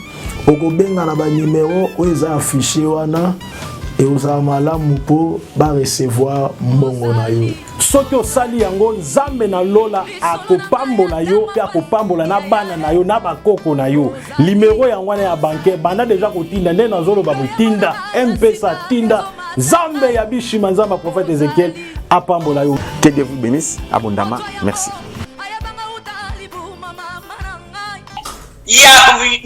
okobenga na banimero oyo eza affiche wana, ekozala malamu mpo barecevoir mbongo na yo. Soki osali yango, Nzambe na lola akopambola yo mpe akopambola na bana na yo na bakoko na yo. Limero yango wana ya banke, banda deja kotinda nde nazoloba botinda mpesa, tinda. Nzambe ya bishima, Nzambe ya prophète Ezekiel apambola yo. Que Dieu vous bénisse abondamment. Merci. Ya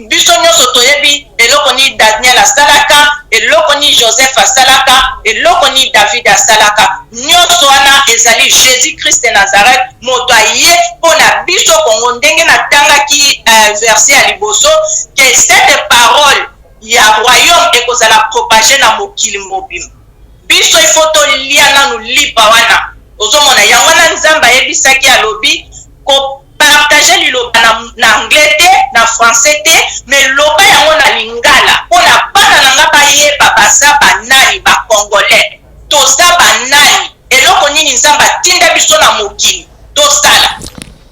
biso nyonso toyebi eloko nini Daniel asalaka, eloko nini Joseph asalaka, eloko nini David asalaka. Nyonso wana ezali Jesus Christ de Nazareth, moto aye mpo na biso Congo. Ndenge natangaki uh, verset ya liboso que cette parole ya royaume ekozala propage na mokili mobimba. Biso il faut tolia nanu lipa wana, ozomona yango wana Nzambe ayebisaki, alobi ko partager liloba na, na anglais te, na français te, mais loba yango na lingala mpo na bana na nga bayeba baza banani, ba congolais toza banani, eloko nini Nzambe atinda biso na mokili tosala,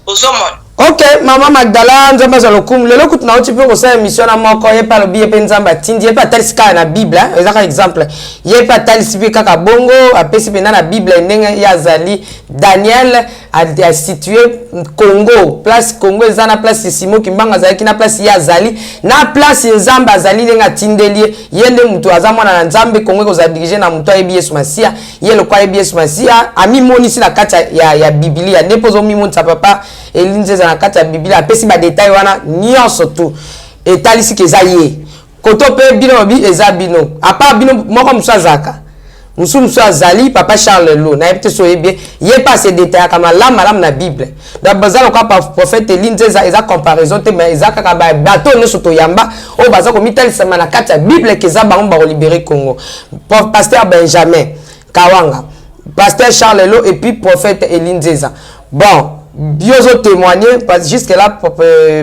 ozomona. Ok, mama Magdala, Nzambe azwa lokumu. Lelo kutu nauti mpe kosala émission na moko, ye mpe alobi ye mpe Nzambe atindi ye mpe atalisi kaka na Bible, hein, eza kaka exemple. Ye mpe atalisi mpe kaka bongo, apesi mpenza na Bible ndenge ye azali Daniel a situe Congo, place Congo eza na place Simon Kimbangu azalaki, na place ye azali, na place Nzambe azali ndenge atindeli ye, ye nde moto aza mwana na Nzambe. Congo ekozala dirige na moto ayebi Yesu Masiya. Ye lokola ayebi Yesu Masiya, amimonisi na kati ya, ya Biblia nde mpo ozomimonisa papa Eli Nzeza na kati ya Biblia, apesi ba detail wana nyonso tu etalisi ke eza ye. Koto mpe bino lobi eza bino, apart bino moko mosusu azalaka mosusu mosusu azali papa Charles Lo, nayebi te so oyebi ye, ye mpe ase detayaka malamu malamu na Bible. Donc baza lokola prophète Eli Nzeza, eza comparaison te, mais eza kaka bato nyonso toyamba oyo baza komitalisama na kati ya Bible ke eza bango bakolibere Congo. Pasteur Benjamin Kawanga, pasteur Charles Lo et puis prophète Eli Nzeza. Bon, yo ozo témoigner parce jusque là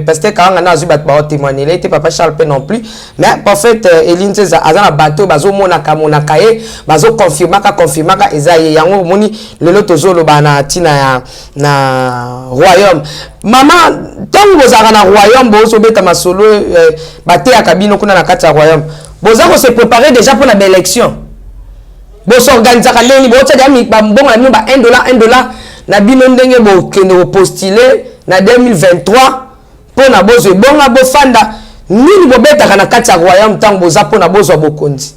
pasteur Kawanga na azwi bato bao témoigner te, papa Charles pe non plus, mais prophète Eli Nzeza aza na bato bazomonaka monaka ye, bazoconfirmaka confirmaka eza ye. Yango omoni lelo tozoloba na ntina ya na royaume. Mama, ntango bozalaka na royaume, bozobeta masolo, bateyaka bino kuna na kati ya royaume, boza kose préparer déjà mpona baélection, bosorganisaka ndenge nini? Botia deja bambongo na bino ba 1 dollar 1 dollar na bino, ndenge bokende kopostule na 2023 mpo na bozwa ebonga, bofanda nini? Bobetaka na kati ya royaume ntango boza mpo na bozwa bokonzi?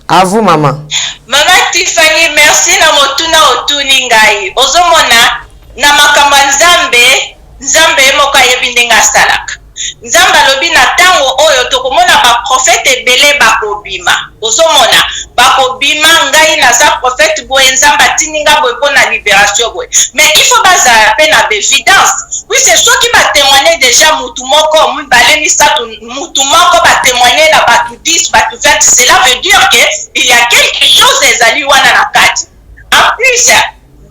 À vous, mama. Mama Tiffany, merci na motuna otuni ngai. Ozomona na makambo ya Nzambe, Nzambe ye moko ayebi ndenge asalaka. Nzambe alobi na ntango oyo tokomona baprofete ebele bakobima. Ozomona bakobima, ngai naza prophète boye, Nzambe atindi nga boye mpo na libération boye, mais il faut bazala mpe na baévidence, puisque soki batémoigne déjà mutu moko, mibale, misato, mutu moko batémoigne na bato 10, bato 20, cela veut dire que il y a quelque chose ezali wana na kati. En plus,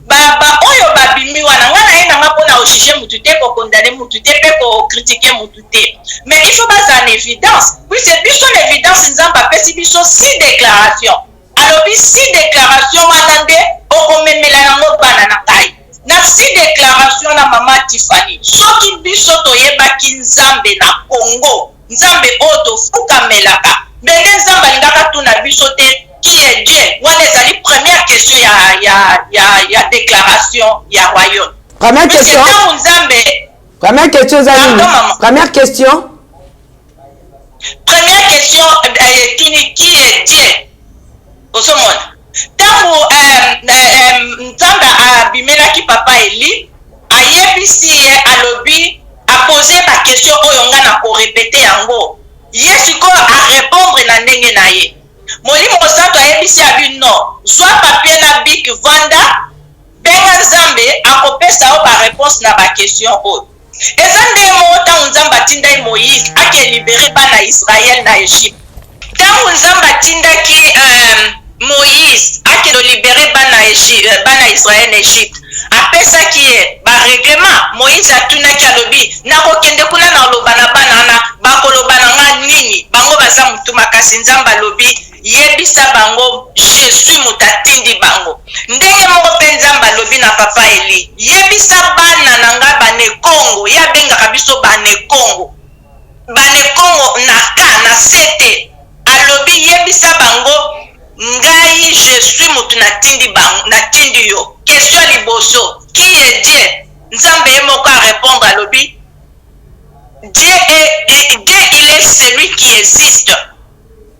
ba ba oyo babimi wana, nga na ye na nga mpona kojuge mutu te, kokondane mutu te, mpe kokritike mutu te, mais il faut bazala na évidence, puisque biso na évidence Nzambe apesi biso six déclaration. Alobi six déclaration wana nde okomemela yango bana na ngai. Na six déclaration na mama Tiffany, soki biso toyebaki Nzambe na Congo, Nzambe oyo tofukamelaka, ndenge Nzambe alingaka tuna biso te qui est Dieu, wana ezali première question ya, ya, ya, ya déclaration ya royaume. Première Puisque question. ntango Nzambe Première question eza nini? Pardon, maman. Première question. Première question etuni qui est Dieu. Ozomona ntango Nzambe abimelaki papa Eli, ayebisi ye, alobi, apose baquestion oyo nga na korepete yango, ye sikoyo arépondre na ndenge na ye. Molimo Santo ayebisi abi non, zwa papier na bic, vanda, benga Nzambe, akopesa yo baréponse na baquestion oyo. Eza ndenge moko ntango Nzambe atindaki Moïse ake libere bana Israël na Egypte. Ntango Nzambe atindaki Moïse ake libere bana, bana Israël na Egypte, apesaki ye barèglement. Moïse atunaki, alobi, nakokende kuna na oloba na bana wana, bakoloba na nga nini? Bango baza motu makasi. Nzambe alobi, yebisa bango, suis moto atindi bango. Ndenge moko mpe Nzambe alobi na papa Elie, yebisa bana na ngai Banekongo, ye abengaka biso Banekongo, Banekongo na K na C te, alobi yebisa bango ngai je suis moto natindi bango, natindi yo. Question ya liboso, qui est Dieu? Nzambe ye moko a repondre alobi Dieu est, Dieu il est celui qui existe.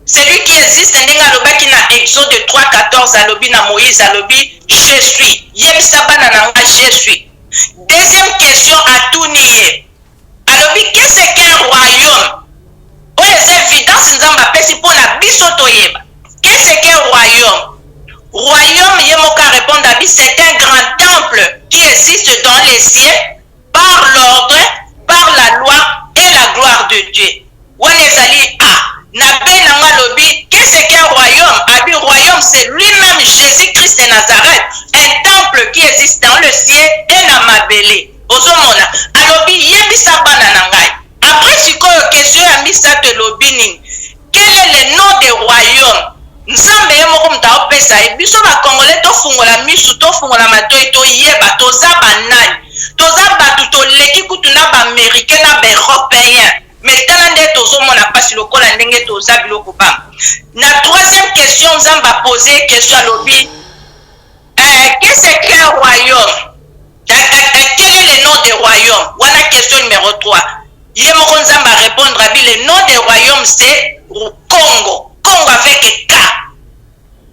Celui qui existe ndenge alobaki na Exode 3:14 alobi na Moïse alobi je suis. Yebisa bana na nga je suis. Deuxième question atuni ye. Alobi qu'est-ce qu'un royaume? Oyo eza évidence Nzambe apesi mpo na biso toyeba. Qu'est-ce qu'un royaume? Royaume ye moko a répondre abi c'est un grand temple qui existe dans les cieux par l'ordre, par la loi et la gloire de Dieu. Wana ezali A. Na B nango alobi qu'est-ce qu'un royaume? Abi royaume c'est lui-même Jésus-Christ de Nazareth, un temple qui existe dans le ciel et na mabele. Ozomona? Alobi yebisa bana na ngai. Après sikoyo question ya misato elobi nini? Quel est le nom de royaume? Nzambe ye moko moto aopesa ye. Biso ba congolais tofungola misu, tofungola matoyi, toyeba toza ba nani. Toza batu toleki kutu na ba americain na ba europeen. Mais tala nde tozomona pasi lokola ndenge toza biloko pamba. Na troisième question Nzambe a pose question alobi eh, qu'est-ce qu'un royaume? Eh, eh, eh, quel est le nom de royaume? Wana question numéro 3. Ye moko Nzambe a repondre abi le nom de royaume c'est Congo, Congo avec K.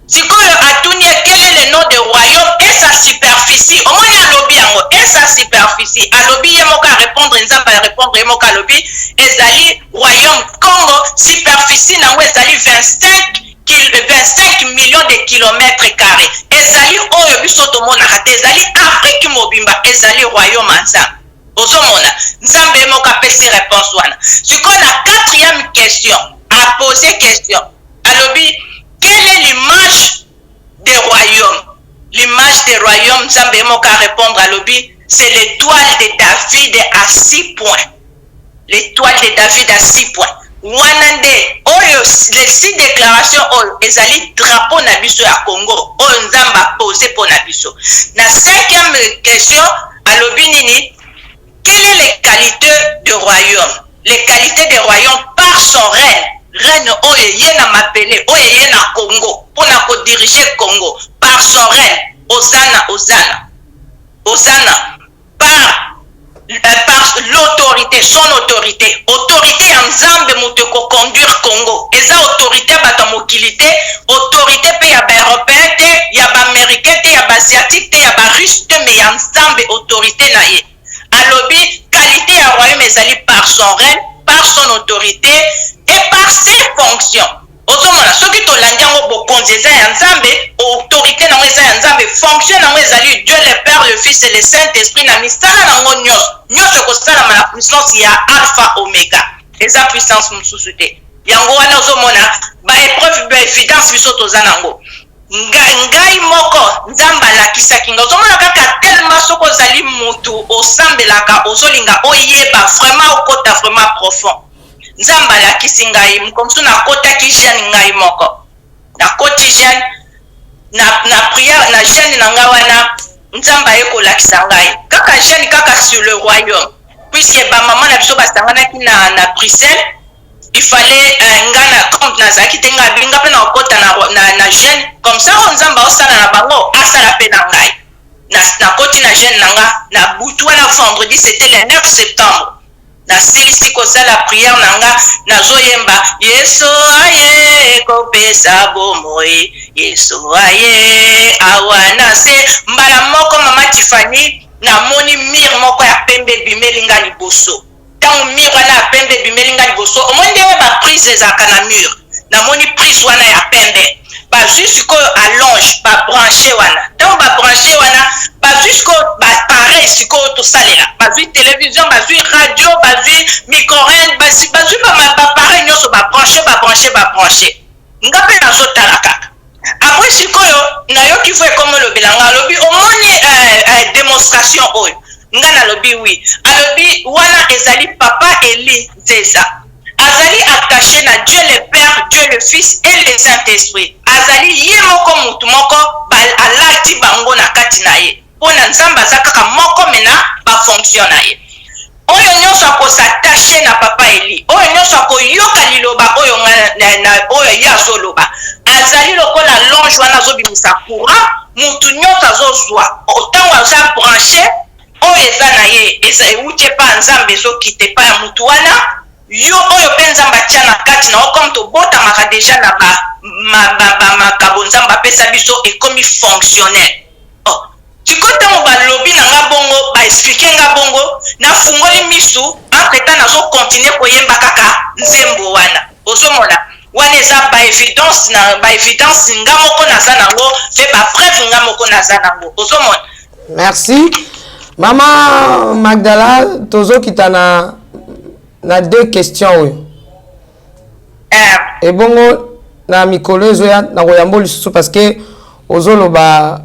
Sikoyo atuni ye quel est le nom de royaume et sa superficie. Omoni alobi yango et sa superficie. Alobi ye moko a repondre Nzambe a repondre ye moko alobi ezali royaume Congo superficie nango ezali 25 25 millions de kilomètres carres. Ezali oyo biso tomonaka te, ezali Afrique mobimba, ezali royaume ya Nzambe. Ozomona Nzambe ye moko apesi reponse wana. Sikoyo na quatrième question a pose question alobi quelle est l'image de royaume? L'image de royaume Nzambe ye moko a répondre alobi c'est l'étoile de David à six points. L'etoile de David à six points. Wana nde oyo les six declarations oyo ezali drapeau na biso ya Congo oyo Nzambe a pose mpo na biso. Na cinquième question alobi nini? Quelle est les qualités de royaume? Les qualités de royaume par son règne. Règne oyo eye na mabele, oyo eye na Congo mpo na ko diriger Congo par son règne. Hosanna, Hosanna. Hosanna. par par l'autorité, son autorité, autorité ya Nzambe moto eko conduire Congo, eza autorité ya bato ya mokili te, autorité pe ya ba européen te, ya ba américain te, ya ba asiatique te, ya ba russe te, mais ya Nzambe autorité na ye. Alobi qualité ya royaume ezali par son règne, par son autorité et par ses fonctions. Ozomona soki tolandi yango bokonzi eza ya Nzambe, autorite nango eza ya Nzambe, fonction nango ezali Dieu le Père, le Fils et le Saint Esprit na misala nango nionso, nionso ekosalama na puissance ya Alpha Omega, eza puissance mosusu te. Yango wana ozomona ba epreuve ba evidence biso toza nango. Ngai, ngai moko Nzambe alakisaki ngai, ozomona kaka tellement soki ozali mutu osambelaka ozolinga oyeba vraiment okota vraiment profond. Nzambe alakisi ngai mokolo mosusu nakotaki jeune ngai moko nakoti jeune na, na prière na jeune na ngai wana Nzambe aye kolakisa ngai kaka jeune kaka sur le royaume puisque ba mama na biso basanganaki na, na Bruxelles il fallait euh, nga na comme nazalaki te ngai abi nga mpe nakokota na, na, na jeune comme ça oyo Nzambe aosala na bango asala mpe na ngai nakoti na jeune na nga na butu wana vendredi c'était le 9 septembre Nasilisi kosala prière na nga nazoyemba Yesu aye kopesa bomoi Yesu aye awa na se mbala moko mama Tiffany namoni mur moko ya pembe ebimeli nga liboso ntango mur wana ya pembe ebimeli nga liboso omoni ndenge ba prise ezalaka na mur namoni prise wana ya pembe bazwi sikoyo allonge ba branche wana ntango ba branche wana bazwi sikoyo ba pareil sikoyo tosalela bazwi television bazwi radio bazwi micro-ondes bazwi bapareil nyonso ba branche ba branche ba branche nga mpe nazotala kaka apres sikoyo nayoki vo ekomi olobela nga alobi omoni euh, euh, demonstration oyo nga nalobi wi alobi wana ezali papa eli nzeza. Azali attache na Dieu le Père, Dieu le Fils et le Saint Esprit. Azali ye moko mutu moko ba alati bango na kati na ye. Pona Nzambe aza kaka moko mais na ba fonction na ye. Oyo nionso ako s'attacher na papa Elie, oyo nionso ako yoka liloba oyo nga na, na oyo ye azo loba, azali lokola longe wana azo bimisa courant, mutu nionso azo zua tango aza branche oyo eza na ye eza ewuti epa ya Nzambe ezo kita epa ya mutu wana, yo oyo pe Nzambe atia na kati na yo comme tobotamaka dejà na ba, ma, ba, ba makabo Nzambe apesa biso ekomi fonctionnel. Oh. Sikoyo tango ba lobi na nga bongo, ba expliquer nga bongo, na fungoli misu, entre temps nazo continuer ko yemba kaka nzembo wana. Ozo mona? Wana eza ba evidence na ba evidence nga moko naza nango pe ba preuve nga moko naza nango. Ozo mona? Merci. Mama Magdala, tozo kita na na deux questions oyo. Eh. Ebongo na mikolo ezoya nakoyamba lisusu parce que ozoloba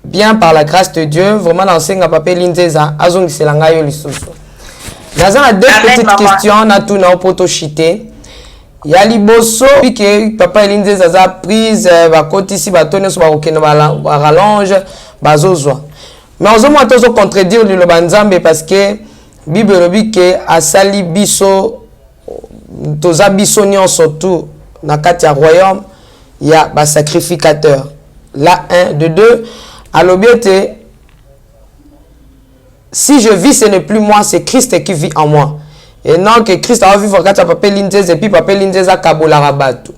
bien par la grâce de Dieu vraiment nasenga papa Eli Nzeza azongisela ngai yo lisusu. Naza na deux Amen, petites maman. questions natuna yo mpo toshite. Ya liboso ke papa Eli Nzeza aza prise eh, bakotisi bato nyonso bakokende ba rallonge bazozwa mais ozomona te ozo contredire liloba Nzambe parce que Bible elobi ke asali biso toza biso nyonso tout na kati ya royaume ya ba sacrificateur la 1 de 2 alobi ete si je vis ce n'est plus moi c'est Christ qui vit en moi et non que Christ a vivre kati ya papa Eli Nzeza et puis papa Eli Nzeza akabolaka bato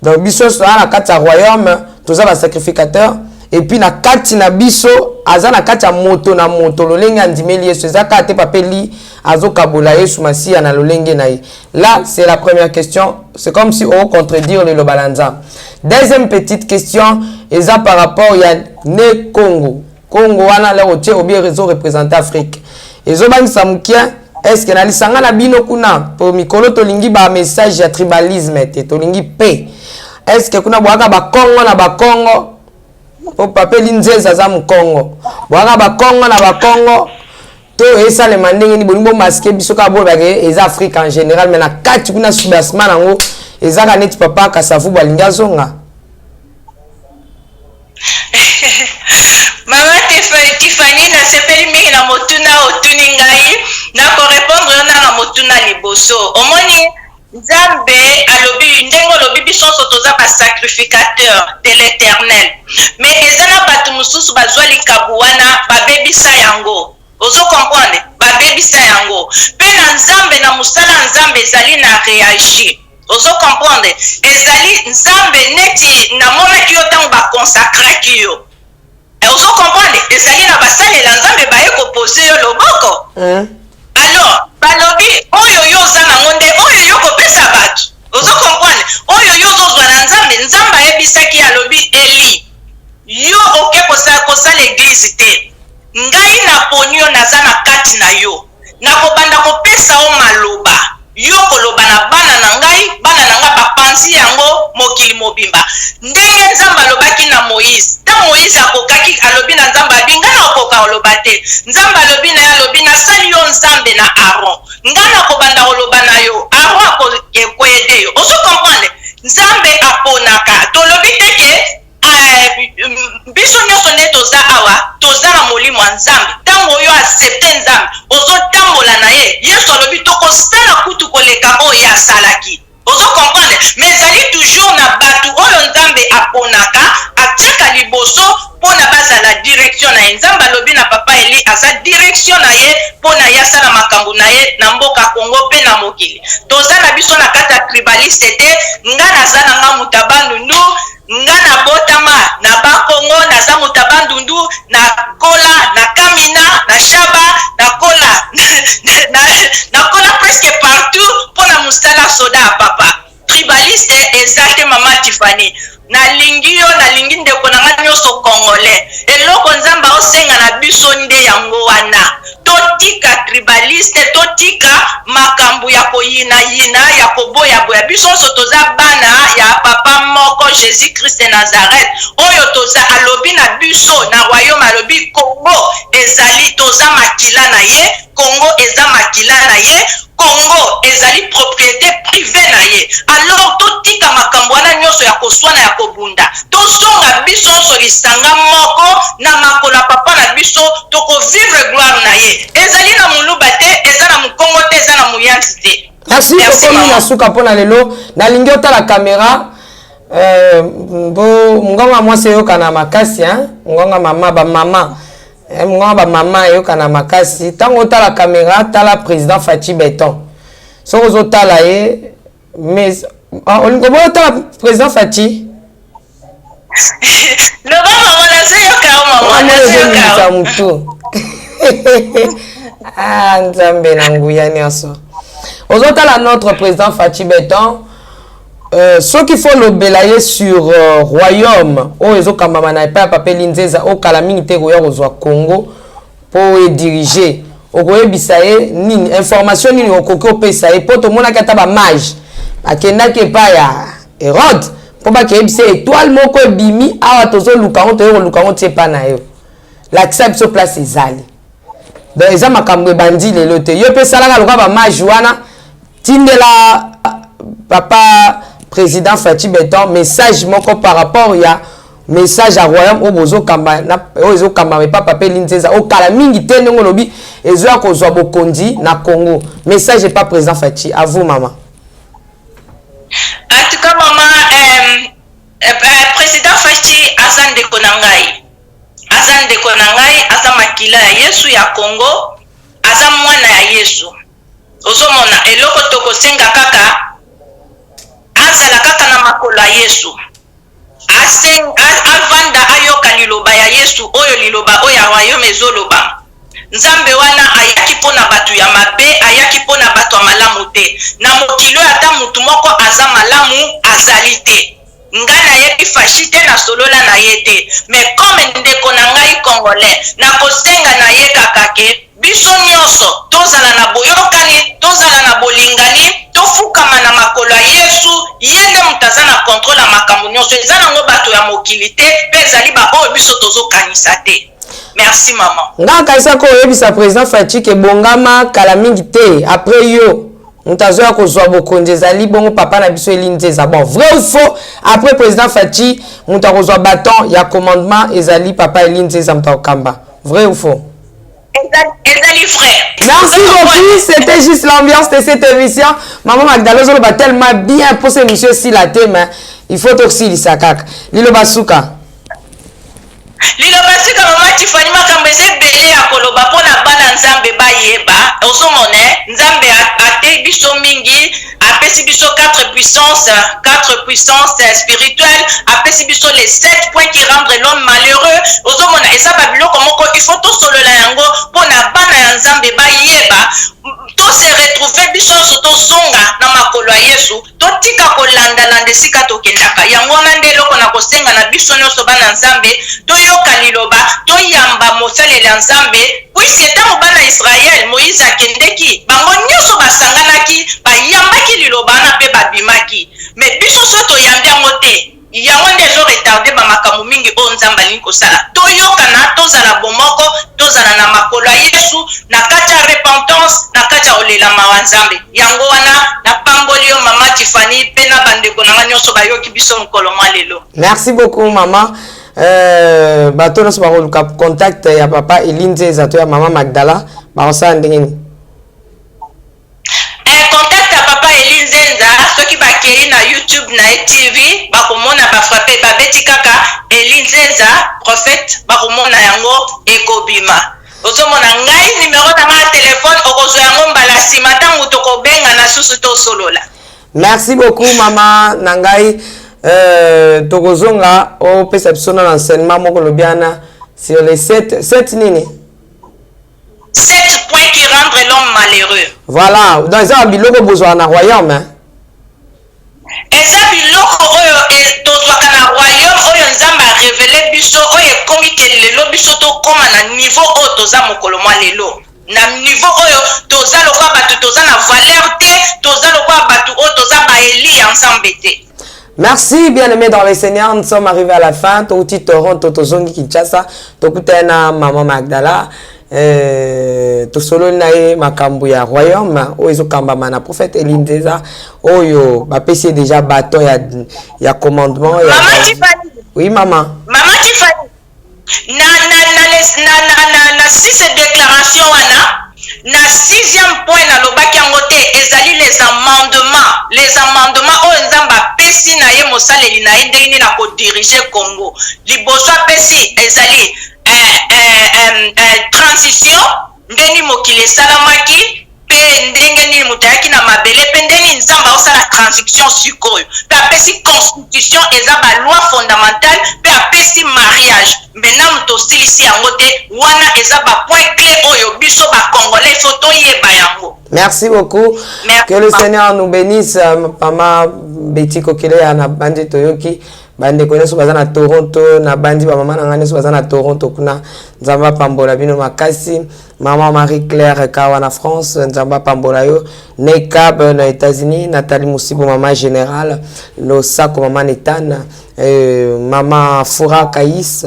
donc biso nyonso toza na kati ya royaume toza ba sacrificateur et puis na kati na biso aza na kati ya moto na moto lolenge andimeli Yesu eza kaka te papa Eli azokabola Yesu Masiya na lolenge na ye là c'est la première question c'est comme si o contredire liloba na Nzambe deuxième petite question eza par rapport ya ne Congo Congo wana lero otie obi ezo representer Afrique ezobangisa mokie est ce que na lisanga na bino kuna po mikolo tolingi ba message ya tribalisme te tolingi paix est ce que kuna boyaka bakongo na bakongo po papa Eli Nzeza aza mokongo boyaka bakongo na bakongo to esalema ndenge nini bolingi bomaske biso kaka bolobaka eza Afrique en général mais na kati kuna soubassement nango ezaka neti papa Kasavubu alingi azonga. Mama Tiffany, nasepeli mingi na motuna otuni ngai. Nakorepondre yo na na motuna liboso. Omoni, Nzambe alobi ndenge olobi biso nyonso toza ba sacrificateur de l'Eternel. Mais eza na bato mosusu bazwa likabo wana babebisa yango. Ozo comprendre? Babebisa yango. Pe na Nzambe, na mosala ya Nzambe ezali na reagir. Ozo comprendre? Ezali Nzambe neti namonaki yo tango ba consacraki yo. Eh, ozo comprendre? Ezali na basalela Nzambe baye ko poser yo loboko. Alors, balobi oyo yo oza nango nde oyo yo kopesa bato. Ozo comprendre? Oyo yo ozozwa na Nzambe, Nzambe ayebisaki ye alobi Eli, yo oke kosala kosala eglise te. Ngai naponi yo naza na kati na yo. Nakobanda kopesa yo maloba, yo okoloba na bana na ngai, bana na ngai bapanzi yango mokili mobimba. Ndenge Nzambe alobaki na Moize, ntango Moize akokaki, alobi na Nzambe, alobi, ngai nakokoka koloba te. Nzambe alobi na ye, alobi, nasali yo Nzambe na Aron. Ngai nakobanda koloba na yo, Aron akoaider yo. Ozo comprendre? Nzambe aponaka. Tolobi te ke Eh, biso nyonso nde toza awa toza na molimo ya nzambe ntango oyo accepte nzambe ozotambola na ye yesu alobi tokosala kutu koleka oyo ye asalaki ozo comprendre mais ezali toujours na bato oyo nzambe aponaka atiaka liboso mpo na bazala direction na ye nzambe alobi na papa eli aza direction na ye mpo na ye asala makambo na ye na mboka kongo mpe na mokili toza na biso na kati ya tribaliste te nga naza na nga moto ya bandundu Nga na botama na bas congo naza moto ya bandundu na kola na kamina na shaba na kola na kola presque partout pona musala soda ya papa tribaliste eza te mama Tiffany nalingi yo nalingi ndeko na nga nioso congolais eloko nzambe aosenga na biso nde yango wana Totika tribaliste, totika makambu ya koyina yina, ya koboya boya. Biso nionso toza bana ya papa moko Jesus Christ de Nazareth oyo toza alobi na biso na royaume alobi Congo ezali toza makila na ye, Congo eza makila na ye, Congo ezali propriete. prive na ye. Alors totika makambo wana nyonso ya koswana ya kobunda, tozonga biso nyonso lisanga moko na makolo ya papa na biso, toko vivre gloire na ye. Ezali na muluba te, eza na mukongo te, eza na muyanzi te. Merci, tokomi na suka mpo na lelo. Nalingi otala kamera euh, mpo mongongo ya mwasi eyokana makasi hein? Mongongo ya mama bamama eh, mongongo ya bamama eyokana makasi ntango otala kamera. Tala président Fatshi Beton, soki ozotala ye, mais ah, olingi oboyi otala président Fatshi. Loba mama, nazoyoka yo mama, nazoyoka yo. Motu, ah, Nzambe na nguya nyonso, ozotala notre président Fatshi Beton. Soki fo lobela ye sur royaume oyo ezokambama na epai ya papa Eli Nzeza, oyo kala mingi te koya kozwa Congo mpo edirige, okoyebisa ye nini? Information nini okoki opesa ye? Mpo tomonaki ata bamage bakendaki epai ya Hérode mpo bakeyebisa étoile moko ebimi awa, tozoluka yango, toye koluka yango ti epai na yo, lakisa biso place ezali. Donc eza makambo ebandi lelo te. Yo mpe esalaka lokola bamage wana, tindela papa président Fatshi Beton message moko par rapport ya message ya royaume oyo bozokamba, oyo ezokambama epa papa Eli Nzeza, oyo kala mingi te, ndenge olobi, ezoya kozwa bokonzi na Congo. Message epa président Fatshi, à vous mama. En tout cas mama, président Fatshi aza ndeko na ngai, aza ndeko na ngai, aza makila ya Yesu ya Congo, aza mwana ya Yesu. Ozomona, eloko tokosenga kaka, azala kaka na makolo ya Yesu, avanda, ayoka liloba ya Yesu, oyo liloba oyo ya royaume ezoloba. Nzambe wana ayaki mpo na bato ya mabe, ayaki mpo na bato ya malamu te. Na mokili oyo ata mutu moko aza malamu azali te. Nga nayebi Fashi te, nasolola na ye te, mais comme ndeko na ngai congolais, nakosenga na ye kaka ke biso nyonso tozala na boyokani, tozala na bolingani, tofukama na makolo ya Yesu. Ye nde moto aza na controle ya makambo nyonso, eza nango bato ya mokili te, mpe ezali baoyo biso tozokanisa te. Merci maman. Nga kanisaka oyebisa président Fatshi ke bongama, kala mingi te après yo moto azoya kozwa bokonzi ezali bongo papa na biso Eli Nzeza. Bon, vrai ou faux, après président Fatshi, moto akozwa bâton ya commandement ezali papa Eli Nzeza, moto akokamba? Vrai ou faux? Ezali vrai. Merci beaucoup, c'était juste l'ambiance de cette émission. Maman Magdalo ozoloba tellement bien pour cette émission esila te, mais il faut tosilisa kaka. Liloba suka. Liloba sika, mama Tifani, makambo eza ebele ya koloba mpo na bana Nzambe bayeba. Ozomona, Nzambe atei biso mingi, apesi biso quatre puissance, quatre puissance spirituelle, apesi biso les sept points qui rendre l'homme malheureux. Ozomona, eza babiloko moko il faut tosolola yango mpo na bana ya Nzambe bayeba, to se retrouver biso nyonso, tozonga na makolo ya Yesu, totika kolandalanda esika tokendaka. Yango wana nde eloko na kosenga na biso nyonso bana Nzambe, toyoka liloba, toyamba mosaleli ya Nzambe, puiske ntango bana Israele, Moïse akendeki, bango nyonso basanganaki, bayambaki liloba wana mpe babimaki. Mais biso so toyambi yango te, yango nde ezo retarde bamakambo mingi oyo Nzambe alingi kosala. Toyokana, tozala bomoko, tozala na makolo ya Yesu, na kati ya repentance, na kati ya kolela mawa Nzambe. Yango wana napamboli yo mama Tifani mpe na bandeko na nga nyonso bayoki biso mokolo mwa lelo. Merci beaucoup mama. Bato nyonso bakoluka contact ya papa Eli Nzeza to ya mama Magdala, bakosala ndenge nini? Contact ya papa Eli Nzenza, soki bakei na YouTube na ye TV, bakomona, bafrape, babeti kaka Eli Nzenza prophète, bakomona yango ekobima. Ozomona, ngai numero na ngai ya telefone okozwa yango mbala nsima ntango tokobengana susu tosolola. Merci beaucoup mama na ngai. Tokozonga opesa biso na enseignement moko lobi wana sur les 7 7 nini? Sept points qui rendre l'homme malheureux. Voilà, donc eza biloko bozwaka na royaume, hein? Eza biloko oyo tozwaka na royaume oyo Nzambe arevele biso, oyo ekomi ke lelo biso tokóma na niveau oyo toza mokolo mwa lelo, na niveau oyo toza lokola bato toza na valeur te, toza lokola bato oyo toza baeli ya Nzambe te. Merci bien-aimé dans le Seigneur, nous sommes arrivés à la fin. Touti Toronto, tozongi Kinshasa, tokutana na Maman Magdala. Euh, tosololi na ye makambo ya royaume oyo ezokambama na prophète Elie Nzeza oyo bapesi ye déjà bâton ya, ya commandement ya... Mama Tiffany. Oui mama. Mama Tiffany. Na na na na na na, na six déclaration wana na sixième point nalobaki yango te ezali les amendements les amendements oyo nzambe apesi na ye mosaleli na ye ndenge nini akodirige congo liboso apesi ezali eh, eh, eh, eh, transition ndenge mokili esalamaki mpe ndenge nini moto ayaki na mabele mpe ndenge nini nzambe aosala transition sikoyo mpe apesi constitution eza baloi fondamentale mpe apesi mariage me nanu tosilisi yango te wana eza bapoint clé oyo biso bacongolais fo toyeba yango. Merci beaucoup. Merci. Que le Seigneur nous bénisse. Mama Betty Kokele na bandi toyoki. Bandeko nyonso baza na Toronto, na bandi ba mama na ngai nyonso baza na Toronto kuna. Nzambe apambola bino makasi. Maman Marie Claire Kawa na France, Nzambe apambola yo. Nekab na États-Unis, Nathalie Musibo maman générale, Losako maman Netane, euh, maman Foura Kaïs,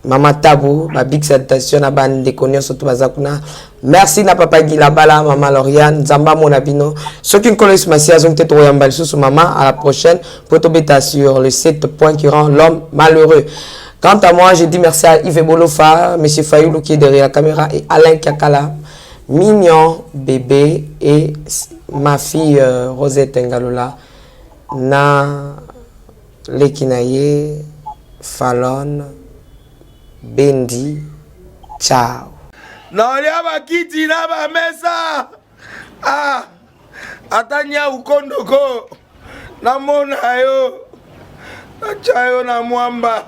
Mama Tabu, ba big salutation na bandeko nyonso to baza kuna. Merci na papa Gilabala, mama Lauriane, Nzamba mona bino. Soki Nkolo Yesu Masiya azongi te tokoyamba lisusu mama à la prochaine po tobeta sur le 7 points qui rend l'homme malheureux. Quant à moi, je dis merci à Yves Bolofa, Monsieur Fayoulou qui est derrière la caméra et Alain Kiakala, mignon bébé et ma fille euh, Rosette Ngalola na leki na ye Falonne Bendi ciao. Naolia bakiti na bamesa ah, ata nyau kondoko namona yo natya yo na mwamba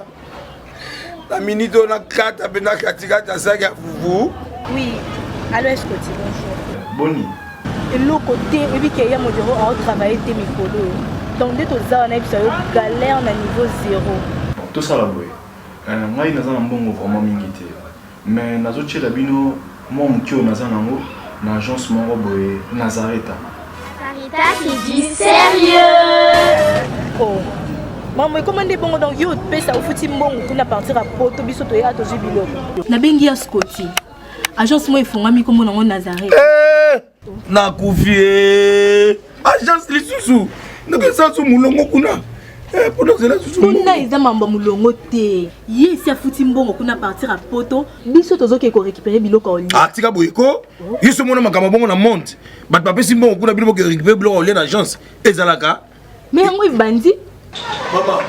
na minute oyo nakata mpenza katikati ya saki ya fufu. Oui, allo Escoti, bonjour. Boni. Eloko te, oyebi ke ya modero ao travailler te mikolo oyo. Donc nde toza wana yebisa yo galère na niveau zero. Tosala boye. Euh, ngai naza na mbongo vraiment mingi te. Mais nazo tiela bino mwa moke oyo naza nango na agence moko boye Nazareta. Sarita c'est du sérieux. Oh. Maman ekoma nde bongo donc yo opesa ofuti mbongo kuna partir ya poto biso toya tozwi biloko. Nabengi ya Scotty. Agence moko efongami kombo nango Nazareth. Eh, nakufi eh. Agence lisusu ndenge esasu mulongo kuna eh, mpona ozela susu kuna eza mambo ya molongo te ye esi afuti mbongo kuna partir ya poto biso tozokende korécupere biloko ya olia ah, tika boye ko yo so omona makambo bongo na monde bato bapesi mbongo kuna bino boke récupere biloko ya olia na agence ezalaka me yango ebandi mama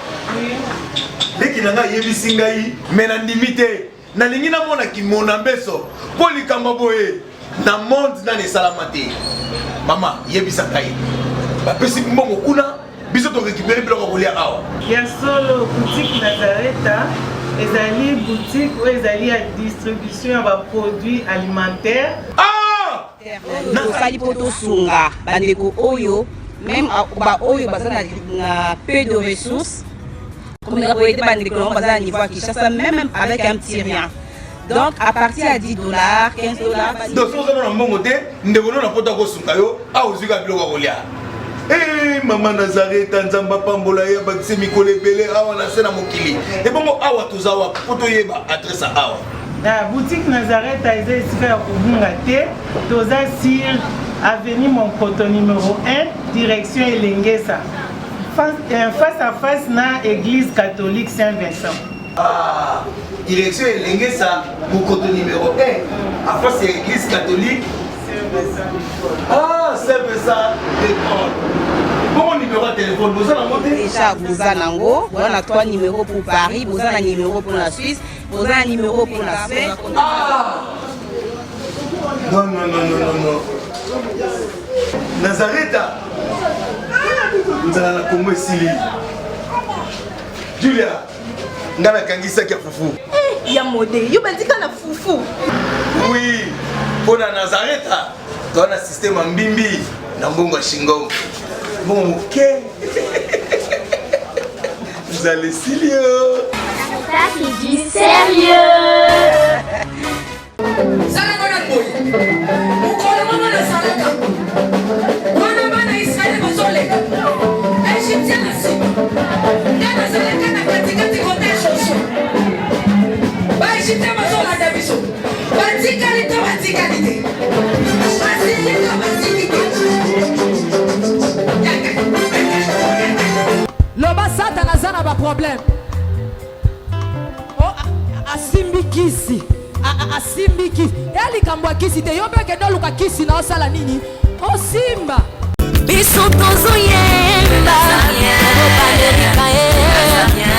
leki na ngai ayebisi ngai me nandimi te Nalingi namona kimona mbeso mpo likambo boye na monde nani esalama te. Mama yebisa ngai, bapesi mbongo kuna, biso to récupérer biloko ya kolia awa. Ya solo, boutique Nazareta ezali boutique oyo ezali ya distribution ya ba produits alimentaires. Ah! Tosali mpo tosunga bandeko oyo meme baoyo baza na peu de ressources komeka koyede bandeko nango baza na niveau ya Kinshasa meme avec un petit rien donc à partir ya 10 dollars 15 dollars. Donc soki oza na mbongo te, ndeko no na poto akosunga yo awa ozwi kaka biloko ya kolia. Hey, eh, mama Nazareta, Nzambe apambola ye abakise mikolo ebele awa na se na mokili. Ebongo awa toza wapi mpo toyeba adresse ya awa? Na boutique Nazareth eza esika ya kobunga te, toza sur avenue Monkoto numero 1 direction Elengesa face, euh, face à face na église catholique Saint Vincent. Ah, direction Elengesa Monkoto numéro 1 à face ya église catholique Saint Vincent de Paul. Ah, Saint Vincent de Paul. Bongo numéro ya téléphone boza nango te? Déjà boza nango, boza na 3 numéros pour Paris, boza na numéro pour la Suisse, boza na numéro pour la Suède. Ah! Non, non, non, non, non, non. Nazareta nzala na Congo esili. Julia, nga nakangisaki ya fufu. Eh, ya mode, yo bandika na fufu. Oui, mpo na Nazareta toza na système ya mbimbi na mbongo ya shingom. Mbongo moke. Nzala esili yo. Ça c'est du sérieux. Sala ngo na boye. Mokolo moko nazalaka wana bana Israele bazoleka Egyptien na nsima, nga nazalaka na katikati kote Joshua, ba Egyptien bazolanda biso batikali. Loba satana aza na ba problème. Oh, asimbi kisi. Asimbi kisi. Ya likambo ya kisi te. Yo mpe kende oluka kisi na osala nini? Osimba. Biso tozoyemba obalerika ye.